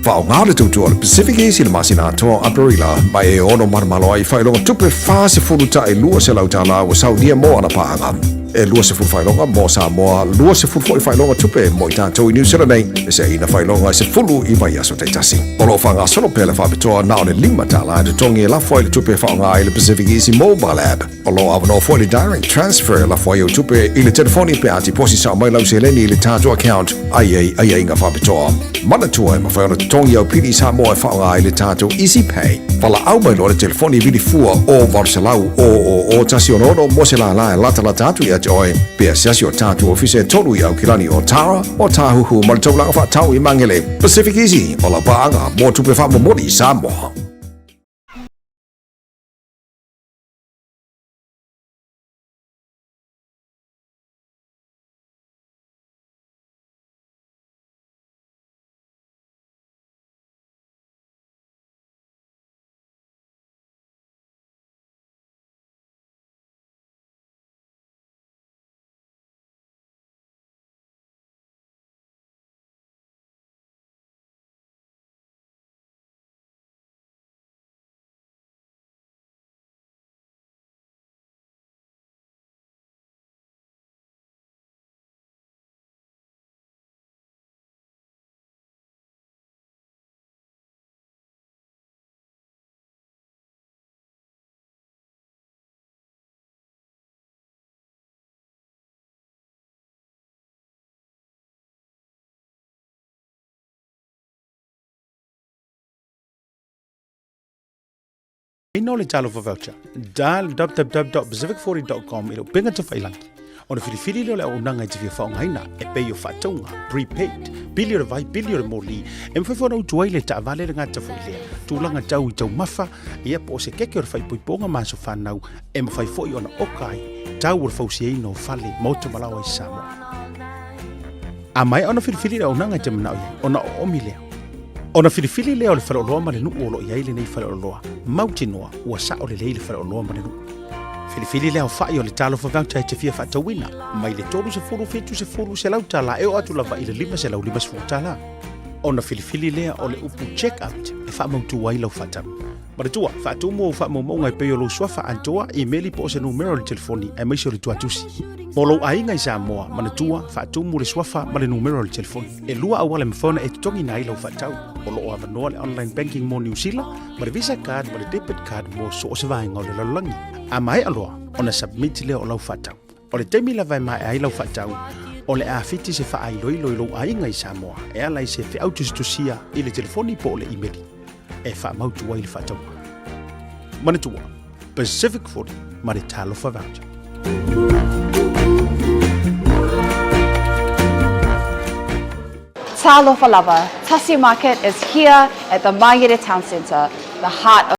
Faaaoga le tautua o le Pacific Easy i le masina atoa o Aperila ma e ono manomano ai faailoga tupe $42 ua saunia mo ana paaga. E 20 faailoga mo Samoa, 20 foi faailoga tupe mo i tatou i Niu Sila nei, e seaina faailoga e 10 i vaiaso taitasi. O lo o faagasolo pea le faapitoa na o le $5 e totogi e lafo ai le tupe e faaaoga ai le Pacific Easy Mobile App. O lo o avanoa foi le direct transfer e lafo ai au tupe i le telefoni pe a tiposi sao mai lau seleni i le tatou account ai ai aiaiga faapitoa. Manatua e mafai ona totogi au pili i Samoa e faaaoga ai le tatou Easy Pay. Valaau mai loa le telefoni vili fua o 800 000 166 mo se lālā e latalata atu ia te oe pe asiasi o tatou ofisa e tolu i Aukilani o Tara, o Tāhuhu ma le taulaga faatau i Magele. Pacific Easy, o lau paaga mo tupe faamomoli i Samoa. Ina o le Talofa Voucher, dial www.pacific40.com i le upega tafailangi. Ona filifili lea o le auaunaga e te fia faaaogaina e pei o faatauga, prepaid, pili o le vai, pili o le moli, e mafai foi ona utu ai le taavale le gata foi lea, tulaga tau i taumafa, ia po o se keke o le faaipoipoga ma aso fanau, e mafai foi ona oka ai tau o le fausiaina o fale, maota ma laoa i Samoa. A maea ona filifili le auaunaga e te manao i ai, ona oomi lea. Ona filifili lea o le faleoloa ma le nuu o lo o i ai lenei faleoloa, mautinoa ua sao lelei le faleoloa ma le nuu. Filifili le aofai o le Talofa Voucher e te fia faatauina, mai le 30, 70, $100 e oo atu lava i le $550. Ona filifili lea o le upu check out e faamautu ai lau faatau. Manatua, faatumu ou faamaumauga e pei o lou suafa atoa, imeli po o se numera o le telefoni, aemaise o le tuatusi. Mo lou aiga i Samoa, manatua, faatumu le suafa ma le numera o le telefoni. E lua auala e mafai ona e totogiina ai lau faatau. O lo o avanoa le online banking mo Niu Sila, ma le Visa card ma le debit card mo so o se vaega o le lalolagi. A maea loa ona submit lea o lau faatau. O le taimi lava e maea ai lau faatau, o le a fiti se faailoilo i lou aiga i Samoa e ala i se feau tusitusia i le telefoni po o le imeli e faamautu ai le faatauga. Manatua, Pacific 40 ma le Talofa Voucher. Talofa lava, Tasi Market is here at the Mangere Town Centre, the heart of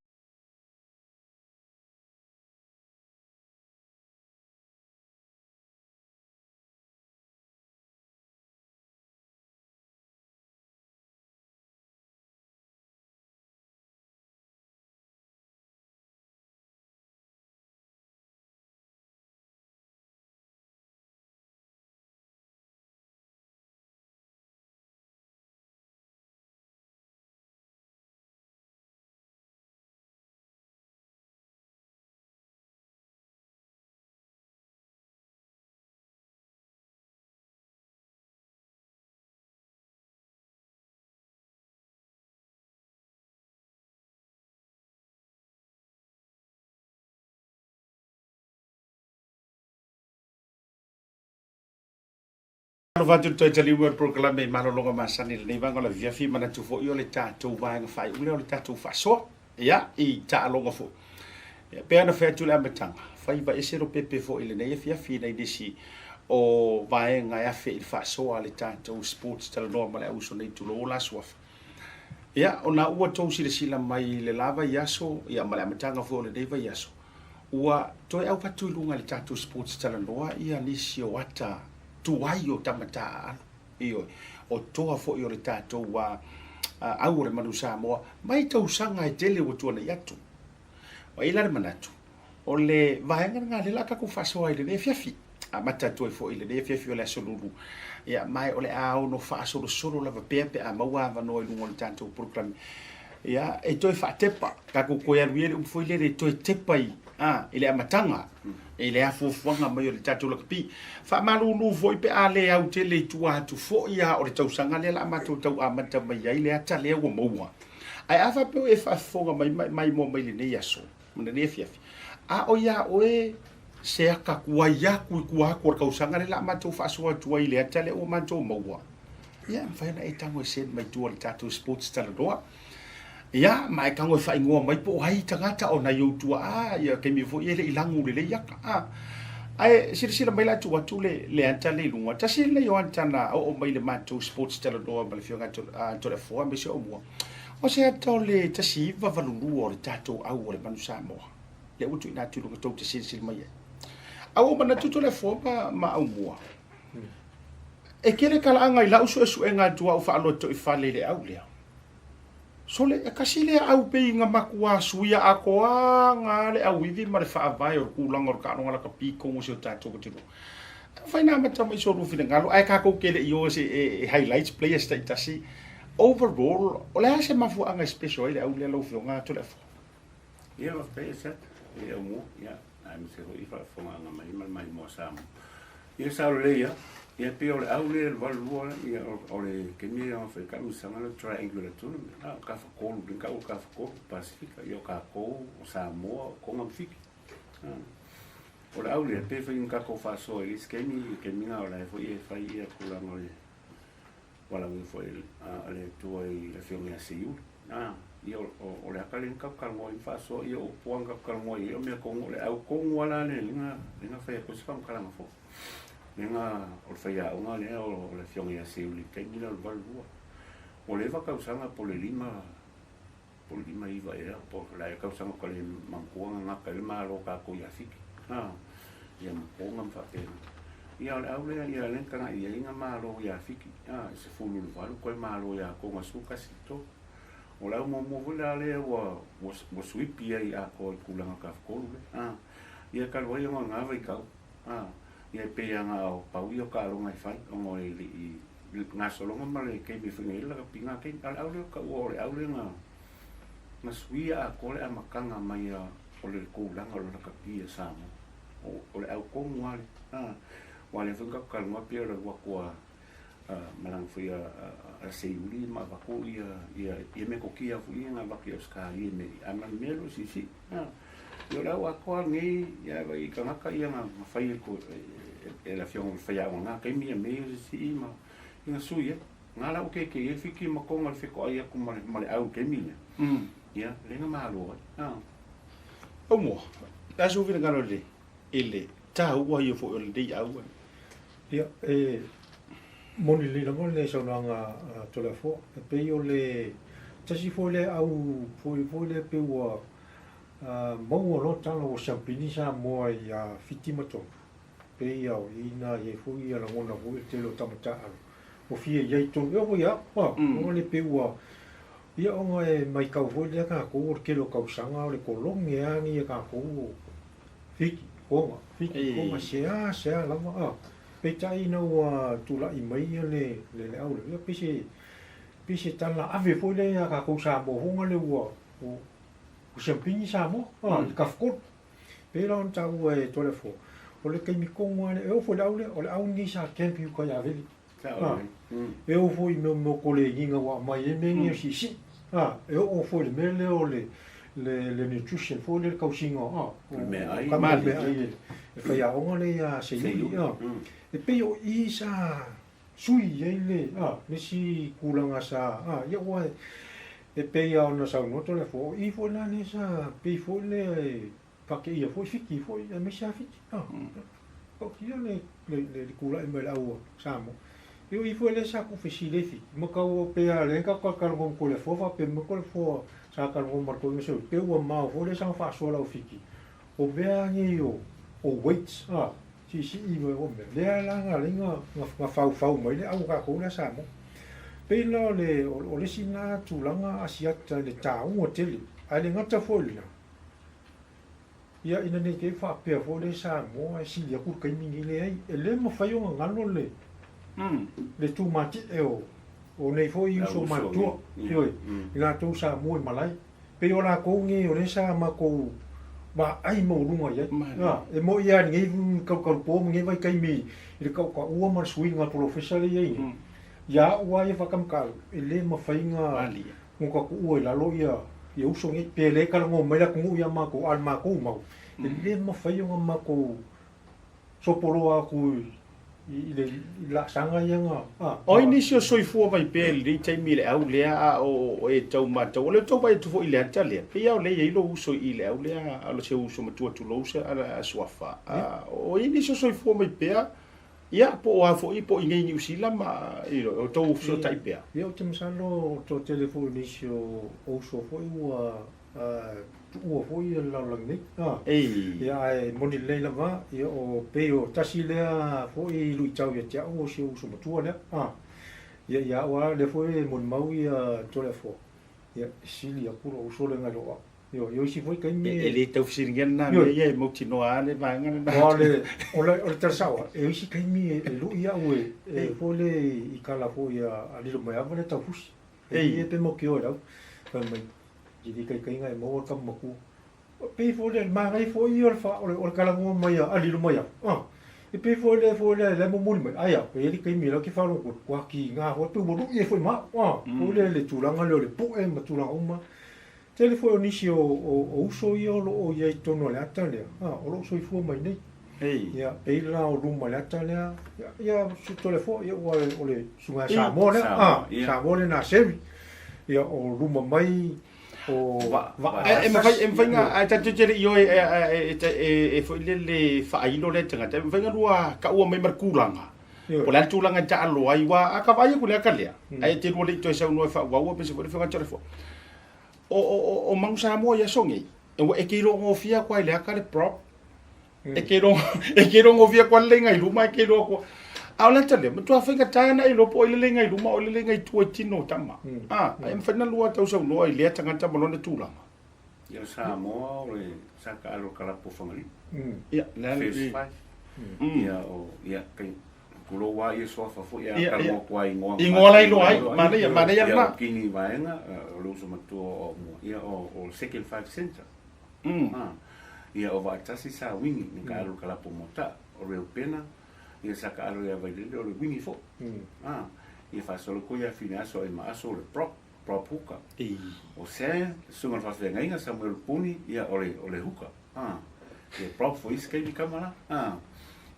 Alofa atu i le toe taliu mai o le polokalame i malologa masani i lenei vaega o le afiafi, manatu foi o le tatou vaega faaiu lea o le tatou faasoa, ia, i taaloga foi. Ia, pei ona fai atu i le amataga, faiva ese Lopepe foi i lenei afiafi i nai nisi o vaega e afe i le faasoa a le tatou sports talanoa ma le auuso nei, tulou o la suafa. Ia, ona ua tou silasila mai i le la vaiaso, ia, ma le amataga foi o lenei vaiaso, ua toe avatu i luga i le tatou sports talanoa ia nisi o ata tuai o tama taaalo, ioe, o toa foi o le tatou au o le manu Samoa mai tausaga e tele ua tuanai atu. Ua i ai la le manatu, o le vaega lena lea o le a tatou faasoa ai i lenei afiafi. Amata atu ai foi i lenei afiafi o le Aso Lulu, ia, ma o le a ono faasolosolo lava pea pe a maua avanoa i luga o le tatou polokalame. Ia, e toe faatepa, tatou toe alu ia i le upu foi lele, e toe tepa i, a, i le amataga, i le afuafuaga mai o le tatou lakapi. Faamalulu foi pe a le au tele i tua atu foi a o le tausaga lea o le a matou tau amata mai ai le ata lea ua maua. Ae a faapea ua e faafofoga mai ma e maimoa mai i lenei aso ma lenei afiafi, a o iā oe se ata tuai atu i tua atu o le tausaga lea o le a matou faasoa atu ai i le ata lea ua matou maua, ia, e mafai ona e tago e send mai tua i le tatou sports talanoa. Ia, ma e tago e faaigoa mai po o ai tagata o nai ou tuaa, ia, taimi foi e le i lagu lelei ata. A, ae silasila mai la tuu atu le, le ata lea i luga. Tasi lenei o ata na oo mai i le matou sports talanoa ma le Afioga ia Toleafoa aemaise Aumua. O se ata o le 1982 o le tatou au o le manu Samoa, lea ua tuuina atu i luga tou te silasila mai ai. A ua ou manatu Toleafoa ma, ma Aumua, e tele talaaga i lau suesuega atu au faalotoifale i le au lea. Sole, e tasi lea au pei na matua suia atoaga le auivi ma le faavae o le tulaga o le taaloga lakapi i totonu o si o tatou atunuu. E mafai ona amata mai so lua finagalo, ae tatou te le i o e highlights players taitasi. Overall, o le a se mafuaaga e special ai le au lea lau Afioga Toleafoa? Ia, faafetai Asiata i le aumua, ia, aemaise foi i faafofogaaga mai ma le maimoa Samoa. Ia sao lelei lava. Ia pei o le au lea i le 82 ia o le taimi lea na fai ai taamilosaga lea o le Triangular Tournament, a o Tafatolu, lea na tau o Tafatolu, Pasefika, ia o tatou, o Samoa, o Tonga ma Fiti. O le au lea, pei foi ona tatou faasoa i le isi taimi, le taimi lena o la e foi e fai ia tulaga o le valaauina foi a le Atua i le Afioga ia Seiuli. A, ia o le ata lea na tatou talanoa ai ma faasoa, ia o upu lava na tatou talanoa i ai, o mea tonu, o le au tonu lava la lea lea na fai atu ai se faamatalaga foi. Lea na, o le faiaoga lea o le Afioga ia Seiuli i le taimi lea o le 82. Ua leva tausaga po o le 5, po o le 59 ea, po o le a ea tausaga ua le manatua na gata ai le Malo o tatou ia Fiti, a, ia ma Tonga ma faapena. Ia o le au lea, ia lea na tagai i ai na Malo ia Fiti, a, i 18 toe Malo ia Tonga 11 i le 3. O le au muamua foi la lea ua, ua, ua suipi ai atoa i le tulaga tafatolu lea, a, ia talu ai ona o lena vaitau, a, ia e pei lava na o pau ia o taaloga e fai ona e le i gasologa ma le taimi e fai nei ai le lakapi na taimi. A o le au lea o taua o le au lea na na suia atoa le amataga mai a o le tulaga o le lakapi a Samoa. O, o le au tonu lava lea. A, aua o lea foi na tatou talanoa pei o le alu atu a malaga foi a, a, a Seiuli ma avatu ia, ia, ia metotia foi ia na avatu i Ausetalia i mea ia. Ae ma le mea o lo o siisii. A, ia o le au atoa lenei, ia vaai i tagata ia na, na fai e, e, e le afioga i le faiaoga i na taimi ia mea ia o siisii ma ia na sui ai. Na la ua keikei ai le Fiti ma Tonga i le fetoai atu ma le, ma le au i le taimi lea. Ia, lea na malo ai. A. Aumua, le a sou finagalo i le, i le taua ia foi o lenei au? Ia, e moni lelei lava le saunoaga a Toleafoa. E pei o le tasi foi lea au foi foi lea pei ua maua loa tala ua siampini Samoa ia Fiti ma Tonga. Pei ia o i na i ai foi ia lagona foi o le tele o tama taaalo ua fia i ai i totonu. E oo foi ia au, ona le pei ua ia ona e maitau foi lea tatou o le tele o tausaga o le kolone lava nei a tatou o Fiti, Tonga, Fiti, Tonga, sea, sea lava, a. Peitai ina ua tulai mai ia le, le, le au lea, ia pei se, pei se tala ave foi lea ia tatou Samoa foi na le ua, ua, ua siampini Samoa, a, i le Tafatolu. Pei la ona taua e Toleafoa, o le taimi tonu lava lea, e oo foi i le au lea, o le au lenei sa camp i uka i Avele. A, e oo foi i mea o koleniga ua aumai ai mea nei o siisii. A, e oo foi i le mea lea o le, le, le nutrition foi lea, le tausiga o, a, o, Meaai. o meaai e, e faiaoga lea ia Seiuli. A, e pei o i sa sui i ai le, a, le isi tulaga sa, a, ia ua e pei lava ona saunoa Toleafoa, o i foi la lea sa pei foi lea e faateia foi Fiti foi, aemaise lava Fiti, a, tautia le, le, le, le tulai mai o le au Samoa. Ia o i foi lea sa tuufesili ai Fiti, ma tau pei lava lea na tatou talanoa ma Toleafoa faapea mai Toleafoa sa talanoa ma le toeaina Seuili, pei ua mao foi lea sa faasoa lau Fiti, O mea lava nei o weights a, siisii mai o mea, lea la na ala ai na faufau mai le au a tatou lea Samoa. Pei la o le o le isi lena tulaga Asiata i le taua tele, ae le gata foi i lena, ia ina ne i te i faapea foi lea Samoa e sili atu le taimi nei, leai, e le mafai ona galo le le tumati'e o nei foi uso matutua, ioe, i latou sa mua i malae. Pei o lakou nei o lea sa matou vaai maualuga i ai. A, e moʻi lava i lenei kalukalupo ma lenei vaitaimi i le tautaua ma le suiga polofesa lea e i ai nei, ia au lava ia faatamatau, e le mafai ona ta tuua i lalo ia uso nei. Pe le talanoa mai le atunuu ia matou, a o le matou mau, e le mafai ona matou sopoloa atu i le laasaga ia na. O ai nisi o soifua mai pea i lenei taimi i le au lea a o e tau matau? O lea ou tau vaai atu foi i le ata lea, pei lava o lea e i ai lou uso i le au lea, a o se uso matua tulou se suafa. O ai nisi o soifua mai pea, ia, po o a foi, po o i inei i Niu Sila ma, you know, o tou fesootai pea? Ia, ou te masalo o le toatele foi o nisi o uso foi ua tuua foi ia le lalolagi nei. Ia ae moni lelei lava, ia o pei o tasi lea foi luitau ia te au o si ou uso matua lea. Ia ia au lava lea foi e molimau ia Toleafoa, ia e sili atu lou uso lea nai lo au. Ioe, o isi foi taimi e le tau fesiligia lena mea ia e mautinoa lava le vaega lena. Aua o le o le tala sao lava, e isi taimi e lui au e foi lea i tala foi a Lilomaiava lea taufusi. E pe mautinoa i lau, fai mai, I le ikaikaiga e maua le tama matua. Pei foi lea, manaia foi ia o le, o le talanoa mai a lilo mai au. Ah, e pei foi lea foi lea, lea momoli mai, ai au, e i ai le taimi la ou te faalogo atu, ua tiga foi, pei ua lui ai foi ma au. Ah, foi lea le tulaga lea o le pu'e ma tulaga uma. Tele foi o nisi o, o, o uso ia o lo o i ai i totonu o le ata lea, ah, o lo o soifua mai nei. Ia, pei la o luma o le ata lea, ia, ia tole foi, ia, ua o le susuga ia Samoa lea, ah, Samoa lea na Seri. Ia, o luma mai, o Vaa. E mafai, e mafai na, ae tatou te le i o e foi lele faailo lea tagata, e mafai na lua taua mai ma le tulaga. Po o le a le tulaga e taalo ai, aua a ka vaai atu i le ata lea, ae e te lua le i toe saunoa e faaauau, aemaise foi le afioga ia Toleafoa. O, o, o, o Manu Samoa i aso nei, e te iloa gofie atu lava i le ata le prop, E ke rongo, e ke rongo via kua le ngai luma, e ke roa kua. A o le ata lea, matua faigata na iloa po o ai le lenga i luma, o ai le lenga i tua i tino o tama. A, e mafai na lua tau saunoa i lea tagata ma lona tulaga. Ia o Samoa o le sa taalo kalapu o Fagalii. Ia, le ala First five. Ia o, ia, kai, tulou lava ia suafa foi a talanoa atu lava i igoa. Igoa la iloa ai, manaia, manaia lena. Ia o Kini Vaega, o le uso matua o Aumua. Ia o second five centre. A, ia o Vaatasi sa wingi ni ka alu ka lapo mota, o Reupena, ia sa ka alu ia Vailele o le wingi fo. A, ia faasolo ko ia fine aso ai ma aso o le prop, prop huka. O Sam, susuga o le faafeagaiga, Samuel Puni, ia o le, o le huka. A, ia prop fo isi kaimi kama la. A,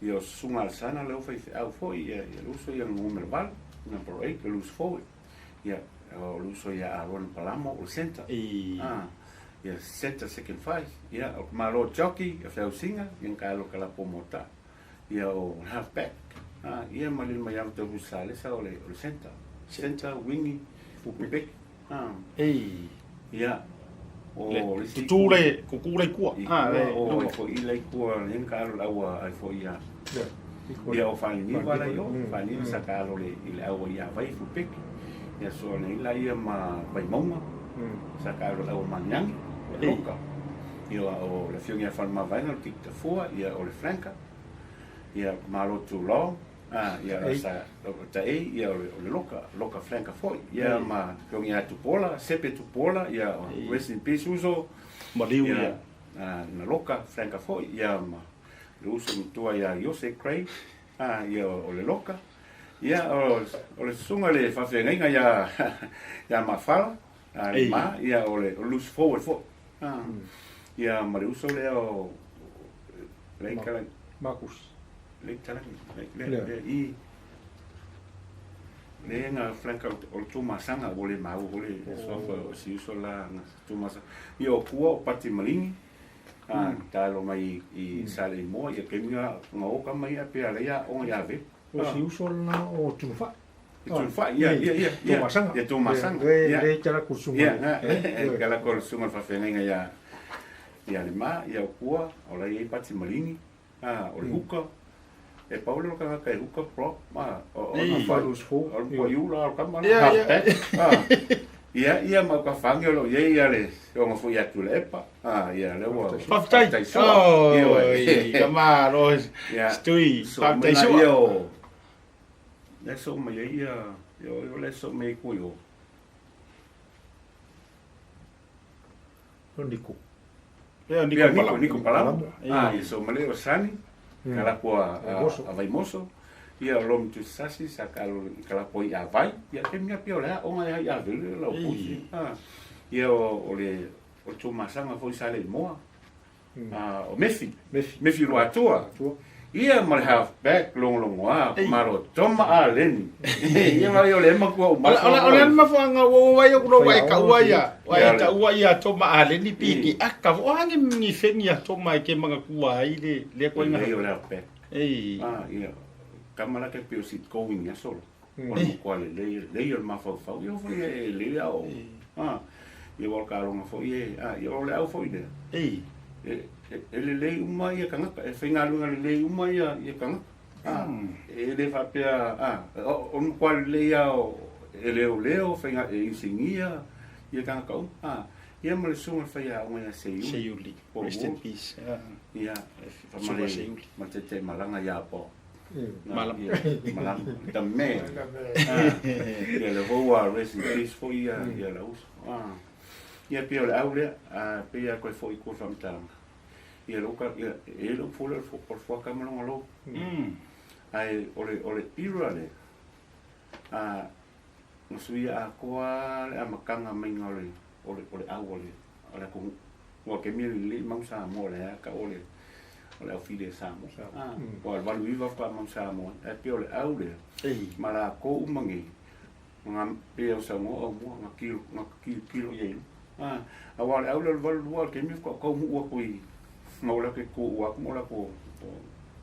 ia o susuga Alesana le ofa i feau foi, ia, ia le uso ia numera 8, number 8, le loose forward. Ia, o le uso ia Aaron Palamo o le centre. A, Ia centre second five, ia o Malo jockey, ia Feausinga, ia ka alo ka lapo mota. Ia o half back, ah, ia ma lil mai au te Salesa o le o le centre. Centre wingi full back. Ah. Ei. Ia o le tutu le kuku le kua. Ah, le o ai foi le kua le ka alo la ai foi ia. Ia o Faleniva la io, Faleniva sa ka alo le i le aua ia vai full back. Ia so nei la ia ma Vaimauga. Sa ka alo lau Maniani, o le Loka. Ia o le afioga ia Falemavaega, o le Tikitafua, ia o le Flanker. Ia Malo Tulong, ah, ia o sa o Taei, ia o le, o le Loka, Loka Flanker foi. Ia ma afioga ia Tupuola, Sepe Tupuola, ia rest in peace uso. Maliu ia. Ah, na Loka Flanker foi, ia ma le uso matua ia Iose Craig, ah, ia o le Loka. Ia, o le susuga i le faafeagaiga ia, ia Mafala, a le ma, ia o le loose forward foi. Ah, ia ma le uso lea o Leitalagi. Marcus. Leitalagi. Le, le, i. Le na flank o le Tuamasaga ua le maua foi le suafa o si uso la na Tuamasaga. Ia o Pua o Pati Maligi, a talo mai i Saleimoa, ia taimi na oka mai ia pe ala ia aoga ia Velu. O si uso lena o Tunufa'i. Tunufa'i, ia, ia, ia. Tuamasaga. Ia Tuamasaga. Ia, le tala ko susuga. Ia, tala ko le susuga o le faafeagaiga ia ia Lema, ia o Pua, o la e i ai Pati Maligi. A, o le huka, e pau lea o le tagata e huka prop, a, o, o na fai, o le poiula, o le kama la, half back, a, ia, ia ma ka whangi o lo ia ia le, o nga fui atu le epa, a, ia, le ua, Faafetai. sua, ia, Oi, ka malo, ia, Stui, so, faafetai mena sua. ia o, le so mai ia, ia, o le so mai kui o. O Niko. Ia, Niko Ia, Niko, Palamo. Niko Palamo. Ia. Ah, ia so male o Sani, kalapo a, a, Vaimoso. a Vaimoso. Ia o Lomu Tusasi sa kalo kalapo i Avai. Ia te mea pia o le aoga ia i Avele lau pusi. Ah, ia o, o le o le Tuamasaga foi sa le moa. Ah, o Mefi. Mefi. Mefi Luatua. Atua. Ia ma le half back logologoa malo Toma Aleni. Ia ma ia o le ema kua O le o le mafuanga ua ua ia kulo wa e kaua ia wa e taua ia Toma Aleni pi ki aka o angi ni fengi ia Toma e ke manga kua ai le le ko inga Ia o le half back. Ei. Ah, ia. Kama la ke pio sit going ia solo. O le makoa le lei, lei o le mafaufau. Ia foi e lei ao. Ah, ia o ka longa foi e, ah, ia o le au foi lea. Ei. E, e, e lelei uma ia tagata, e faigaluega lelei uma ia, ia tagata. Ah, e le faapea, ah, o, o le makoa lelei lava o, e leoleo, faiga, e inisinia ia tagata uma. Ah, ia ma le susuga i le faiaoga ia Seiuli. Seiuli. Rest in peace. Ah. Ia, Susuga ma le, Seiuli. ma le taitaimalaga ia Apo. Malama. Malama. The man. Ah, ia le foi ua rest in peace foi ia, ia le uso. Ah. Ia pei o le au lea, a pei a koe foi i kua faamatalaga. Ia lou ka, ia, e i ai lou pule o le fuaka ma lona lou. Ae o le, o le era lea, a, na suia atoa le amataga maiga o le, o le, o le au a le, a le atunuu. Ua kemi lelei mau Samoa lea ka o le, o le aufili a Samoa. A, ua le 89 faatoa mau Samoa, ae pei o le au lea, ma latou uma nei, Nga pei o Samoa au mua, nga kilo, nga kilokilo i ai luma. A, aua o le au lea o le 82 o le taimi faatoa taunuu atu i, nga o latou tuua atu ma o latou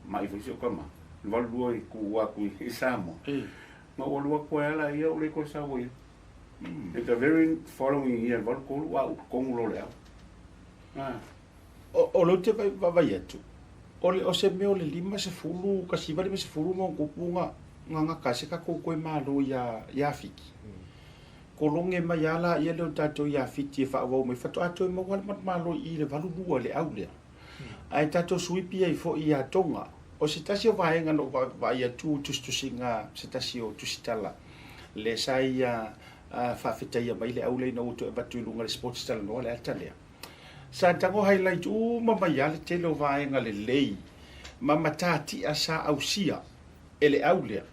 ma'i foi si o tama, le 82 i tuua atu i Samoa. Ma ua alu atu ai lava laia ua le toe sau ai. And the very following year, le 83 ua a'u totonu loa o le au. A. O lea ou te vaavaai atu, o le, o se mea o le 50, 1950 ma ona tupu nga, nga gata ai se tatou toe malo iā, iā Fiti. Kologe mai lava laia lea o tatou iā Fiti e faaauau mai, faatoa toe maua lava le manumalo i i le 82 i le au lea. Ae tatou suipi ai foi iā Tonga. O se tasi o vaega na ou vaai atu i tusitusiga se tasi o tusitala lea sa ia faafetaia mai le au lea ina ua toe avatu i luga i le Sports Talanoa le ata lea. Sa tago highlight uma mai lava le tele o vaega lelei ma matatia sa ausia e le au lea.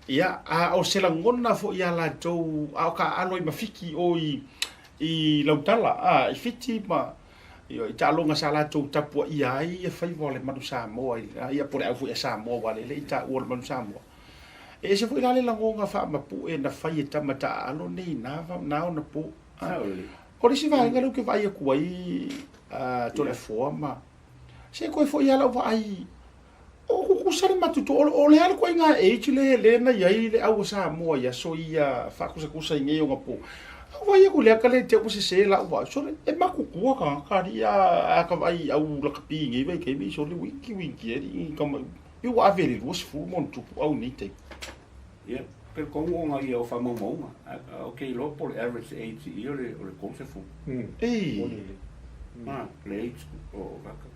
Ia, a o se lagona foi ia latou, a o taaalo ai ma Fiti o i, i Lautala, a, i Fiti ma, ioe, i taaloga sa latou tapuaia ai ia faiva o le manu Samoa, i, ia po o le au foi a Samoa aua lea e le i taua o le manu Samoa. E ese foi la le lagoga faamapue na fai e tama taaalo nei na, na ona po. A, o le isi vaega lea ou te vaai atu ai, a, Toleafoa ma, se toe foi lava lau vaai O kukusa le matutu, o le a le ituaiga age le lea na i ai le au o Samoa i aso ia faakusakusa i nei ogapo. A ou vaai atu i le aka lea i te ua sese lau vaai, sole, e matutua tagata alii a ka vaai i au lakapi i nei vaitaimi, sole wiki wiki alii i kama, i ua ave i le 20 ma ona tupu au i nei taimi. Ia, talitonu ona ia o faamaumauga, ou te iloa po o le average age i i o le 30. Ei. A, le age o kaka.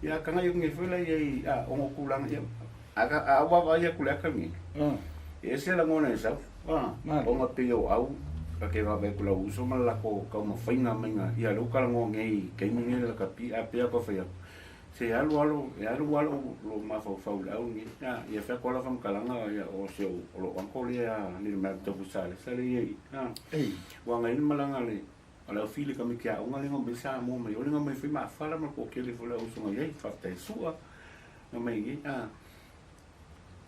Ia, ka ngai nei foi la ia i, a, ono tulaga ia, a, a ou vaavaai atu i le aka lenei, e ese lagona e sau, a, ona pei o au, ka ke vaavaai atu i lau uso ma le latou taumafaiga maiga, ia lea ua talanoa nei i taimi nei le lakapi, a pei lava tau fai atu, se alu alu, e alu alu lou mafaufau i le au lenei, a, ia fai atu lava lau faamatalaga, ia, o si ou, o lou uncle lea a Nilemea Taufusale, sa le i ai, a, ua agai le malaga a le O le aufili kamiti aoga lea na omai Samoa mai o lea na omai foi maafala ma le toatele foi le au usoga i ai faafetai sua na omai i ai a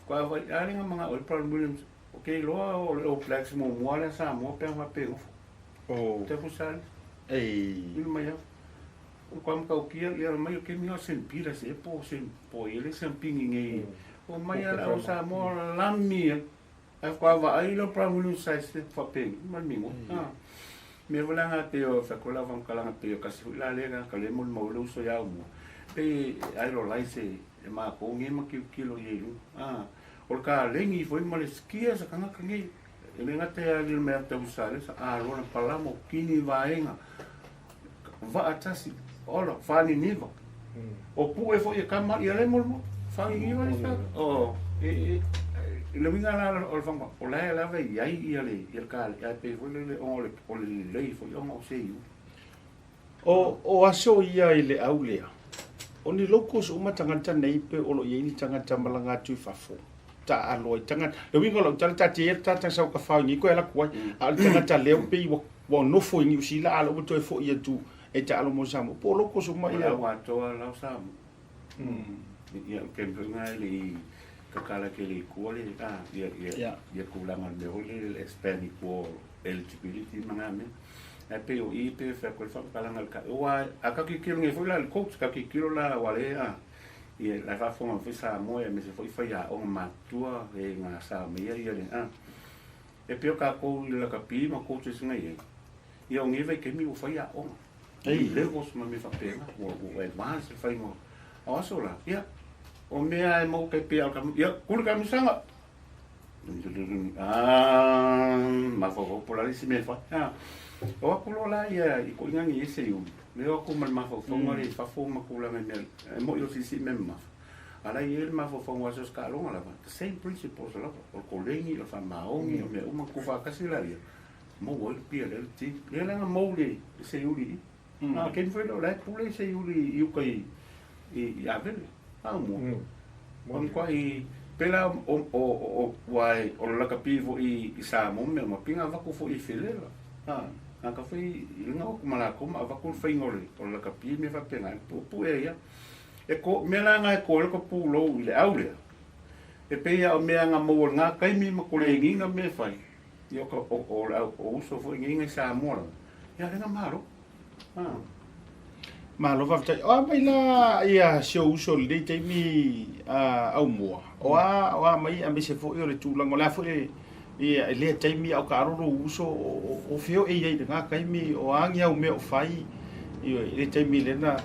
faatoa vai a lea na manao ai Brian Williams. Ou te iloa o le All Blacks muamua lea Samoa pe a faapea e nofo. Oh. Te fusa Ei. Inu mai au. O kwa matautia ia mai o kemi o sempira se po sem po ele sempingi nei. O mai ala o Samoa lami ia. Ai kwa va ai lo pra mulu sai se fa pe ma mingo. Ah. Me vola nga pe o fa kola van kala nga pe o kasi la le nga ka le mo mo le uso ya mo. Pe ai lo lai se e ma ko nge ma ki kilo ye lu. Ah. O le kalegi foi ma le skia sa kangaka nei. E le gata ia le mea tausale sa aloa na palama o kini vaega vaa tasi ola whaniniva. O pue foi e kama ia le molmo whaniniva le sa. O e e le winga la o le whanga o la lava i ai ia le ia le kale ai pe foi le o le o le lei foi o o se iu. O o aso ia i le au lea. O ni locals uma tagata nei pe o lo o i ai ni tagata malaga atu i fafo. Taalo ai tagata. Le uiga o lau tala ta te ia tata sau ka fao i nei koe ala ku ai. A o le tagata lea ua pei ua ua nofo i Niu Sila a o lea ua toe foi atu e taalo mo Samoa. Po o locals uma O le ia. au atoa la o Samoa. Ia o ke mea e le i kakala ke le i kua le a ia ia ia kulaga o le mea foi lele le expand i kua o eligibility ma ngā mea. Ae pei o i pe whea koe whakakalanga le ka. Ua, a ka kikilo nge foi la le coach, ka kikilo la wa le a. Ia la whaafonga foi Samoa e mese foi whai a onga matua e ngā Samoa ia ia le a. E peo kākou i le lakapi ma coaches ngai e. Ia o nge vai kemi o whai a onga. Ei. Levels ma me whapenga, o, o advance le whainga. O aso la, ia, o mea e mau kai pea o ka, ia, kule ka misanga. Ah, mafaufau po la le isi mea e fai. Ah, o aku loa la ia i koʻu inagi ese i ulu. Le o aku ma le mafaufauga le i fafo ma kulaga i mea, e moʻi o sisi mea mamafa. A la i ai le mafaufauga o aso taaloga lava, the same principles lava, o le koleni, o le faamaoni, o mea uma, tuufaatasi la ia, maua ai le pia lea le team. Lea la na mou le seiuli i i. A kemi foi lea o la e pule seiuli i uka i i Avele. A mua. O makuaʻi pela o o o ua o le lakapi foi i Samoa mea ma pinga avatu foi i Felela. A na ka foi i luga o ma lakou ma avatu le faiga o le o le lakapi mea faapena e puepue ia. E ko mea la na e ko ai ka pulou i le au lea. E pei lava o mea na maua i lena taimi ma koleniga mea e fai. Ia o ka o o le au o uso foi nei i Samoa lava. Ia le na malo. Ah. Malo faafetai. O a mai la ia si ou uso i lenei taimi Aumua? O a o a mai aemaise foi o le tulaga o le a foi le ia i lea taimi a o taalo lou uso o fea o e i ai i lena taimi o a ni au mea o fai i le taimi lena?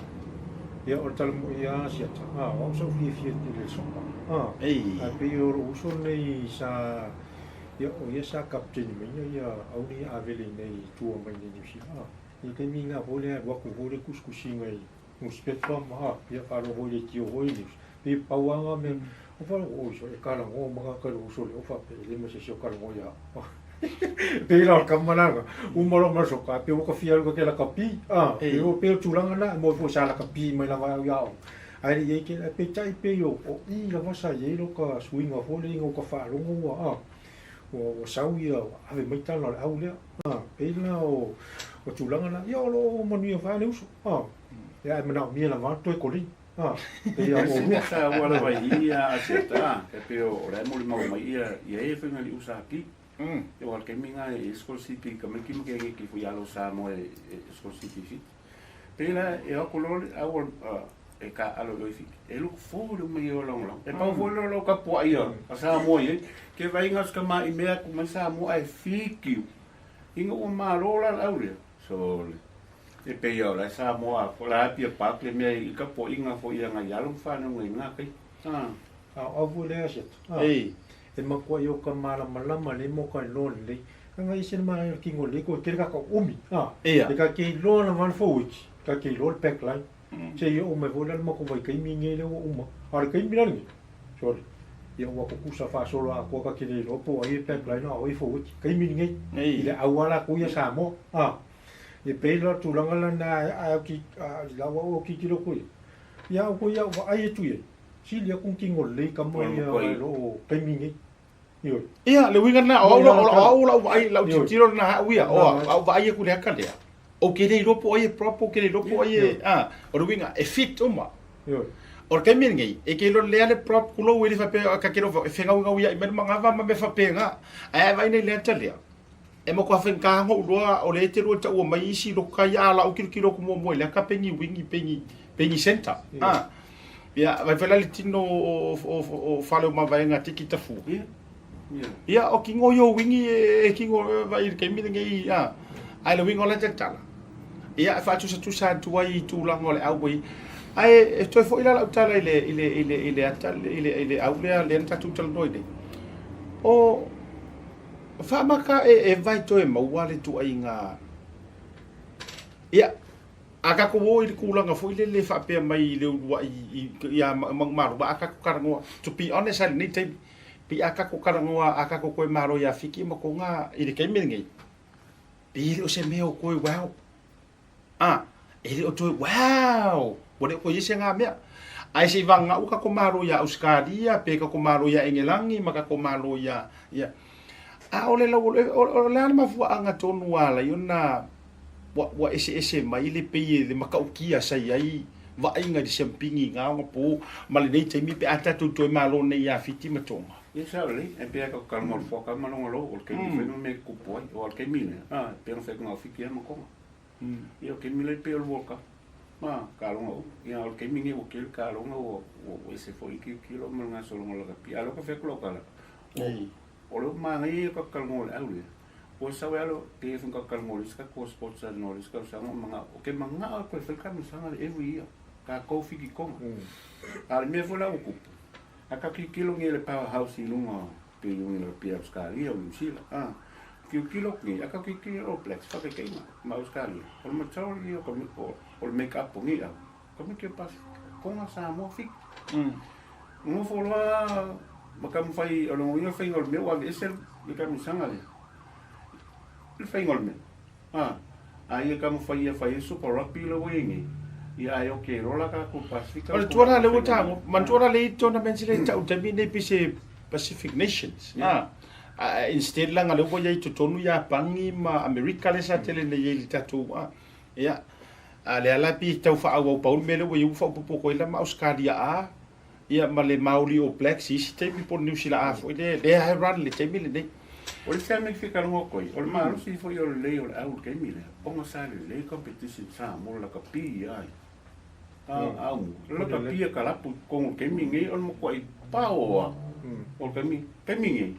Ia o le tala moi lava Asiata, a o au sa ou fiafia tele i le soka. A, Ei. ae pei o lou uso lenei sa Ia, o ia sa kapiteni mai ia ia au nei Avele i nei i tua mai nei Niu Sila. A, i taimi ngā foi lea alu atu foi le kusikusiga i newspaper ma a, ia faalogo foi i leitio foi i news. Pei pau lava ngā mea, o faalogo, oi sole, e kalagoa uma ngā kai lou uso lea, o faapea, e le ma se isi o kalagoa ia au. Pei la o le kama lana, uma loa ma le soka, pei ua ka fia alu ka ke lakapi, a, pei o, pei o tulaga na, e moe foi sa lakapi mai lava au ia au. Ae le i ai kela, peitai pei o, o i lava sa i ai lo ka suiga foi lea ina ua ka faalogo ua, a, ua, ua sau ia, ua ave mai tala o le au lea, a, pei la o, o tulaga na, ia o lo o manuia foi lava le uso, a, ia ae manaomia lava toe koleni, a, pei lava Ese o mea lua. taua lava i i a Asiata, e pei o la e molimau mai ia, ia e faiga li'u sa pi. E o le taimi lena e sikolasipi ka maiki ma ke ki foi alo Samoa e sikolasipi i Fiti. Pei la e o atu loa le au e kāʻalo loa i Fiti. E look forward uma ia o lagolago. E pau foi lea o lau tapuai a Samoa i ai. Ke vaaiga o si tamaʻi mea atu mai Samoa ae fikiu. Ina ua malo la le au lea. Sole. E pei lava o la e Samoa atoa. O la e Apia Park le mea i tapuaiga foi a nai alo ma fanau nai na taimi. A o au foi lea Asiata. E matuai o ka malamalama lei mo ka iloa lelei. Ka ngai ese le manaia o le kino lelei koe tele ka umi. A, Ia. e ka ke iloa lava le forwards, ka ke iloa le back line. Se i oo mai foi la le matou vaitaimi nei lea ua uma. A o le taimi la lenei, sorry, ia ua tutusa faasolo atoa ka te le iloa po o ai e back line a o ai e forwards. Taimi lenei, i le au lava latou ia Samoa. A, e pei la o le tulaga lena a, a, i lau au autitilo atu i ai, ia au foi ia vaai atu i ai, Sili aku tino lelei kama ia nai lo o taimi nei. Ioe. Ia, le uiga lena, o au, o au lau vaai, lau tilotilo lena au ia, o au vaai aku i le aka lea, ou te le iloa po o ai e prop, ou te le iloa po o ai e, a, o le uiga, e fit uma. Ioe. O le taimi lenei, e te iloa lelei lava le prop kulou e le faapea ta te iloa e fegauigauia'i mai le manava ma mea faapena. Ae a e vaai nei i le ata lea, e matua faigata ona ou iloa o lea e te lua taua mai isi loka ia, a o lau tilotilo atu muamua i le ata pei ni wing pei ni centre. A, ia, vaai foi la i le tino o fale o mavaega a Tiki Tafua. Ia, o tino ia o wingi e tino vaai i le taimi lenei, a, ae le uiga o la tautala, ia, e faatusatusa atu ai i tulaga o le au ua i ai. Ae e toe foi la lau tala i le, i le, i le, i le ata, i le, i le au lea, lea na tatou talanoa ai nei. O faamata e, e vai toe maua le tuaiga, ia, a tatou o i le tulaga foi lele faapea mai i le uluai ia Manumalo, a tatou talanoa, to be honest lava i lenei taimi, Pei a tatou talanoa, a tatou toe malo ia Fiti ma Toga i le taimi lenei, pei e le o se mea o toe wow. A, e le o toe wow! Ua le o toe i ai se na mea. Ae se i vagana ua tatou malo ia Ausetalia, pe tatou malo ia Engelagi ma tatou malo ia, ia. A o le lau, o le a le mafuaaga tonu ua ala ai ona ua eseese mai le pei e le matautia sa i ai vaaiga i le siampini i na onapo ma lenei taimi pe a tatou toe malo nei ia Fiti ma Tonga. Ia sao lelei, e pei lava tatou talanoa i le foaka ma lona lou, o le taimi foi ma mea e tutupu ai, aua o le taimi lea, a, e pei ona fai atu na o Fiti lava ma Tonga. Ia o le taimi lea e pei o le World Cup, a, taaloga uma. Ia a o le taimi lenei ua tele taaloga ua ese foi le tilotilo ma le gasologa o le lakapi. A o lea ua ta fai atu lau tala, o lea ua manaia ia tatou talanoa i le au lea, Ua sau e alo te efu ka kal mo ka ko sports no le ka sa ngo manga o ke manga o ko fel ka musanga le every year ka ko fiki konga a le mea foi la ua kupu a ka kikilo nge le power house i lunga pe i lunga le pia Australia o New Zealand a kikilo nge a ka kikilo All Blacks fa ke keina ma Australia o le majority o ka o le make up o nge au ka me ke pas konga Samoa fiki nofo loa ma ka mawhai o le ngoia whainga o le mea ua ese le kamisanga le le whainga o le mea a a ia ka mawhai ia whai e super rugby le wai ngi ia ai o ke rola ka ko Pasifika O le tuala le ua tago, manatua la le tournament le tau taimi nei pe se Pacific Nations. Ah, instead la nga le ua iai totonu ia Pangi ma Amerika le sa tele nei ai le tatou ah. Ia, a lea la pei tau faaauau pau le mea lea ua iai ua faaopoopo atu ai la ma Ausetalia a, ia ma le Maori All Blacks i isi taimi po o le Niu Sila a foi lea, lea e run i le taimi lenei. O le isi lava mea e fia talanoa atu ai, o le malosi foi o le lelei o le au i le taimi lea, ona sa lelei competition Samoa le lakapi ai. A au, le lakapi e kalapu i totonu o le taimi lenei o le matuai pao lava o le taimi, taimi lenei,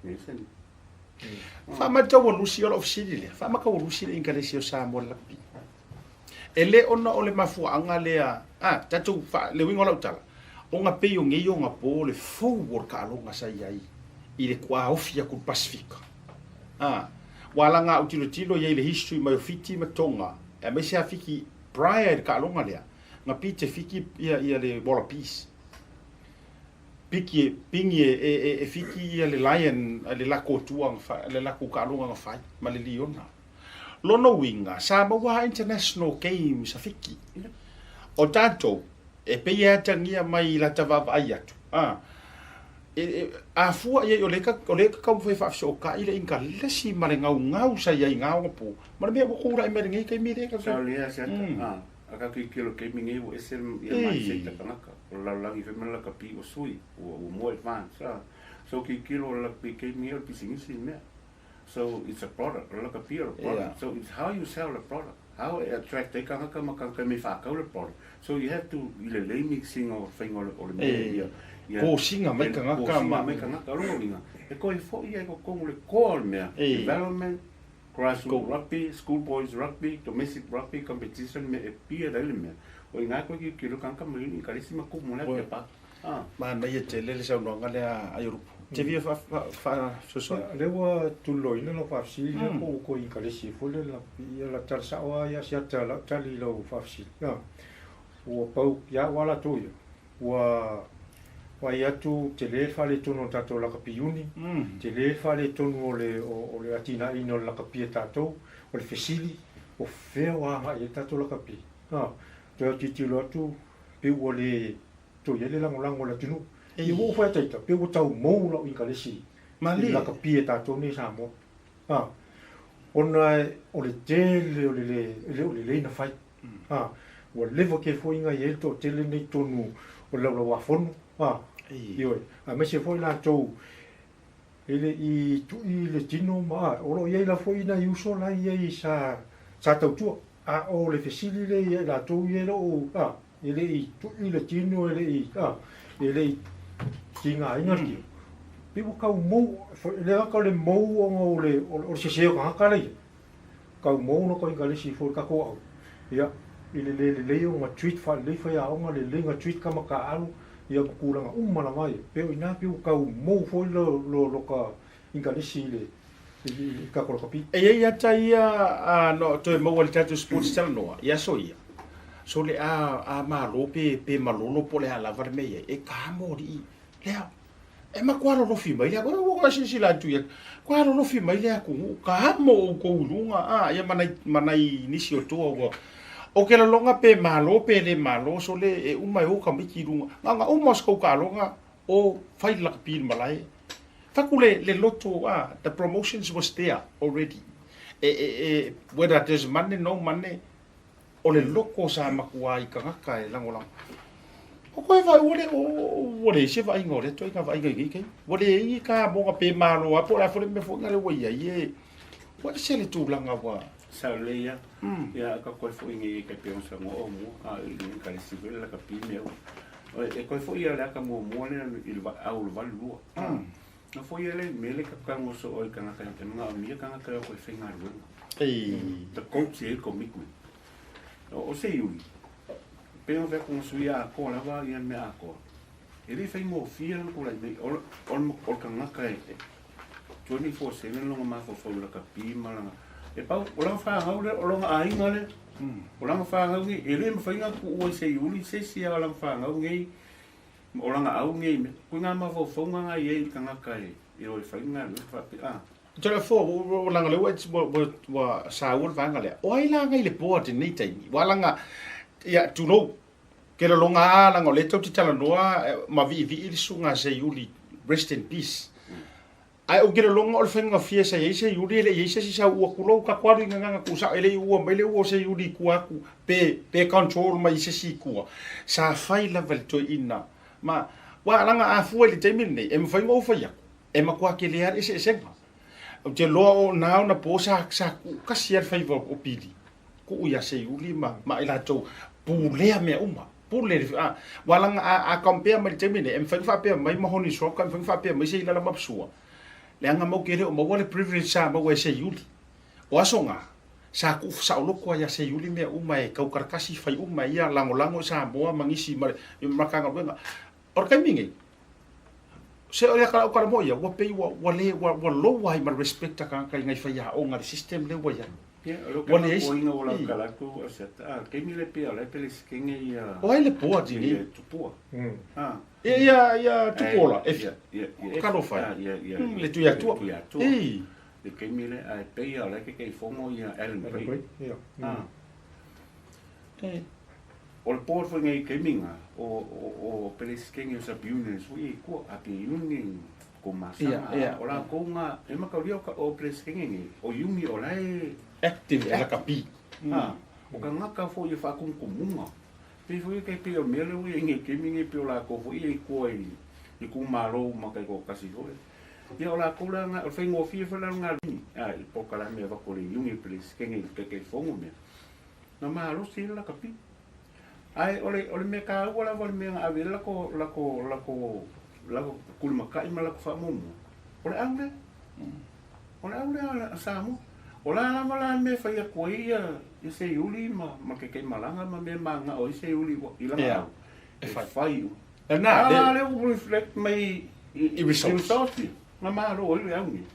e leai se mea. Faamatau ua lusi, o lau fesili lea, faamatau ua lusi le Inkalesi o Samoa i le lakapi. E le ona o le mafuaaga lea, a, tatou, fa, le uiga o lau tala, ona pei o nei ogapo le fou o le taaloga sa i ai i le tuaofi atu i le Pasifika. A, ua alaga au tilotilo i ai i le history mai o Fiti ma Tonga, aemaise lava Fiti prior i le taaloga lea, na pite Fiti ia, ia le Wallabies. Piki e, pingi e, e, e, e Fiti ia le Lion, le latou tua, le latou taaloga na fai, ma le Liona. Lona uiga, sa maua lava international games a Fiti. O tatou, e pei e atagia mai i lata vaavaai atu, a, e, e, a fua i ai, o lea ka, o lea ka taumafai e faafesootai le Ingalesi ma le gaugau sa i ai i na ogapo, ma le mea ua tulai mai lenei taimi lea. Sa o lea se ata, a, a ka tilotilo i le taimi nei ua ese ia mindset a tagata, o le lalolagi foi ma le lakapi ua sui, ua, ua more advance, a. So tilotilo o le lakapi i le taimi nei o le pisinisi le mea. So it's a product, o le lakapi o le product. So it's how you sell the product, how e attract ai tagata ma tagata e mei whākau le product. So you have to, i le lei mixing o whainga o le mea ia. Ia kōsinga mai tagata ma. Kōsinga mai tagata, o lona uiga, e koe foi ai totonu le koa o le mea, development, grassroots rugby, school boys rugby, domestic rugby competition, mea e pia ai le mea. O i ngā koe ki kilo tagata ma lini, ka lesi ma kumu le apia pa. Manaia tele le saunoaga lea a Iorupu. Te fia faasoasoa? Ia, lea ua tuliloaina lau faafesili lea po ua toe inkalesi ai foi le ia la tali sao lava ia Asiata lau tali i lau faafesili. Ia, ua pau ia au lava latou ia, ua vaai atu tele le faaletonu o le tatou lakapi iuni, tele le faaletonu o le o le atinaeina o le lakapi e tatou, o le fesili, o fea ua agai ai le tatou lakapi? A, toe autilotilo atu pei ua le Toe i ai le lagolago a le atunuu. Ia ua ou fai atu ai ita, pei ua tau mou lau inkalesi i le lakapi e tatou nei i Samoa. A, ona o le tele o le le, e le o lelei na fai. A, Ua leva kē foi na i ai le toatele nei i totonu o le Laulau-a-Fono, a, ioe, aemaise foi latou e le i tui le tino ma, a, o lo o i ai lava foi nai uso la e i ai sa, sa tautua. A o le fesili lea ia i latou ia e le o, a, e le i tui le tino, e le i, a, e le i tigaina le tino, pei ua tau mou, e le gata o le mou ona o le, o le sese o tagata la e i ai, Tau mou na koikalesi foi le tatou au ia i le le lelei ona treat faalelei faiaoga lelei na treat tama taaalo ia ma tulaga uma lava ia pei o ina pei ua tau mou foi lo lo lota ikalesi i le i le tatou lakapi. E i ai ata ia a no toe maua i le tatou sports talanoa i aso ia, so le a a malo pe pe malolo po o le a lava le mea i ai, e ka mo alii lea. E matua lolofi mai le atunuu, ua silasila atu ia, matua lolofi mai le atunuu, ka amo outou i luga, a, ia ma nai, ma nai nisi o toa ua, o ke lologa pe malo pe le malo, sole e uma e o tamaiti i luga, na ona uma o se tou taaloga, o fai le lakapi i le malae. Fatu le, le loto, a, the promotions was there already. E, e, e, whether there's money, no money, O le loko sa matua i tagata e lagolago. O koe vaai, ua le, ua leai se vaaiga o lea ituaiga vaaiga i nei taimi. Ua leai ni kamoga pe malo lava po o le a foi le mea foi lea ua i ai e, ua ese le tulaga ua... Sao lelei lava. Ia, ka koe foi nei e tai pei ona saunoa oe mua, a i le Ekalesia foi le lakapi mea uma. E koe foi ia le ata muamua lea i le au o le 82. Na foi ia le mea le ka tago soo i tagata e manaomia tagata e o e faigaluega. The coach e commitment. O se iuli, pei ona fai atu na sui atoa lava ia mea atoa. E le faigofie lona tulai mai, o le tagata e 24/7 lona mafaufau i lakapi ma lana, e pau, o lana fanau lea, o lona aiga lea, o lana fanau nei, e le mafai ona tuua i se iuli se isi lava o lana fanau nei, O lana au nei mea. Koe ngā mafaufauga nga i ai i le tagata e o e fai le galuega faapea, a. Therefore, ua laga lea ua, ua saua le vaega lea. O ai la ngai le board i lenei taimi? Ua laga, ia, tulou, ke lologa a laga o lea tou te talanoa ma viivii le susuga a Seiuli, rest in peace. Ae ou te lologa o le faigafie sa i ai Seiuli e le i ai se isi sa uu atu lou tatou alu i gagana tuusao e le i uua mai le ua o Seiuli i tua atu pe pe control mai i se isi i tua. Sa fai lava i le toeaina ma ua laga a fua i le taimi lenei e mafai ona ou fai atu e matua tele lava le eseesega. Ou te iloa o na ona po sa sa tuu tasi lava le faiva o Pili tuu ia Seiuli ma ma i latou pulea mea uma. Pule le a ua laga a a compare mai le taimi lenei e mafai ona faapea mai Mahoni Sroka e mafai ona faapea mai Seilala Mapsua leaga matou te le o maua le privilege sa maua e Seiuli. O aso na, sa tuu saoloto lava ia Seiuli mea uma e tau karakasi fai uma e ia lagolago i Samoa ma nisi ma le Matagaluega. O le taimi lenei, se o le lau tala moi ia, ua pei ua, ua le, ua, ua low ai ma le respect a tagata i nai faiaoga i le system lea ua i ai. Ia, o lea Ua leai se, ua lau tala atu o se ata, a, taimi le pei o la e Peresetene ia... O ai le board i nei? Tupua. A. Ia, ia, ia Tupuola, Efi. Ia, ia, Talofa e. Ia, ia, Le Tuiatua. Le Tuiatua. Ei. Le taimi lea, ae pei o la e Taitaifono ia Alan Gray. Ia. A. O le board foi nei i taimi na, o, o, o Peresetene o Sub-Unions foi ia i tua, AP Union, ko Masaga, Ia, ia. o latou na, e mataulia o, o Peresetene nei, o Iuni o la e... Active e lakapi. Ha, o tagata foi e faatumutumuga. Pei foi e tai pei o le mea lea ua i ai nei taimi nei, pei o latou foi ia i tua i itumalo uma taitoatasi foi. Ia o latou la na, o le faigofie foi la o le galuega, a, i polokalame e avatu e le Iuni e Peresetene i le Taitaifono mea. Na malosi ai le lakapi. Ae o le, o le mea taua lava o le mea na ave ai le lako, lako, lako, lako tulimata'i ma lako faamuamua, o le au lea. O le au lea a Samoa. O le a lava la le mea e fai atu ai ia, ia Seiuli ma, ma Kekemalaga ma mea e mananao ai Seiuli i lana au, e fai. fai uma. Lena, A la lea ua reflect mai i, i results. results ia. Na malo ai le au nei.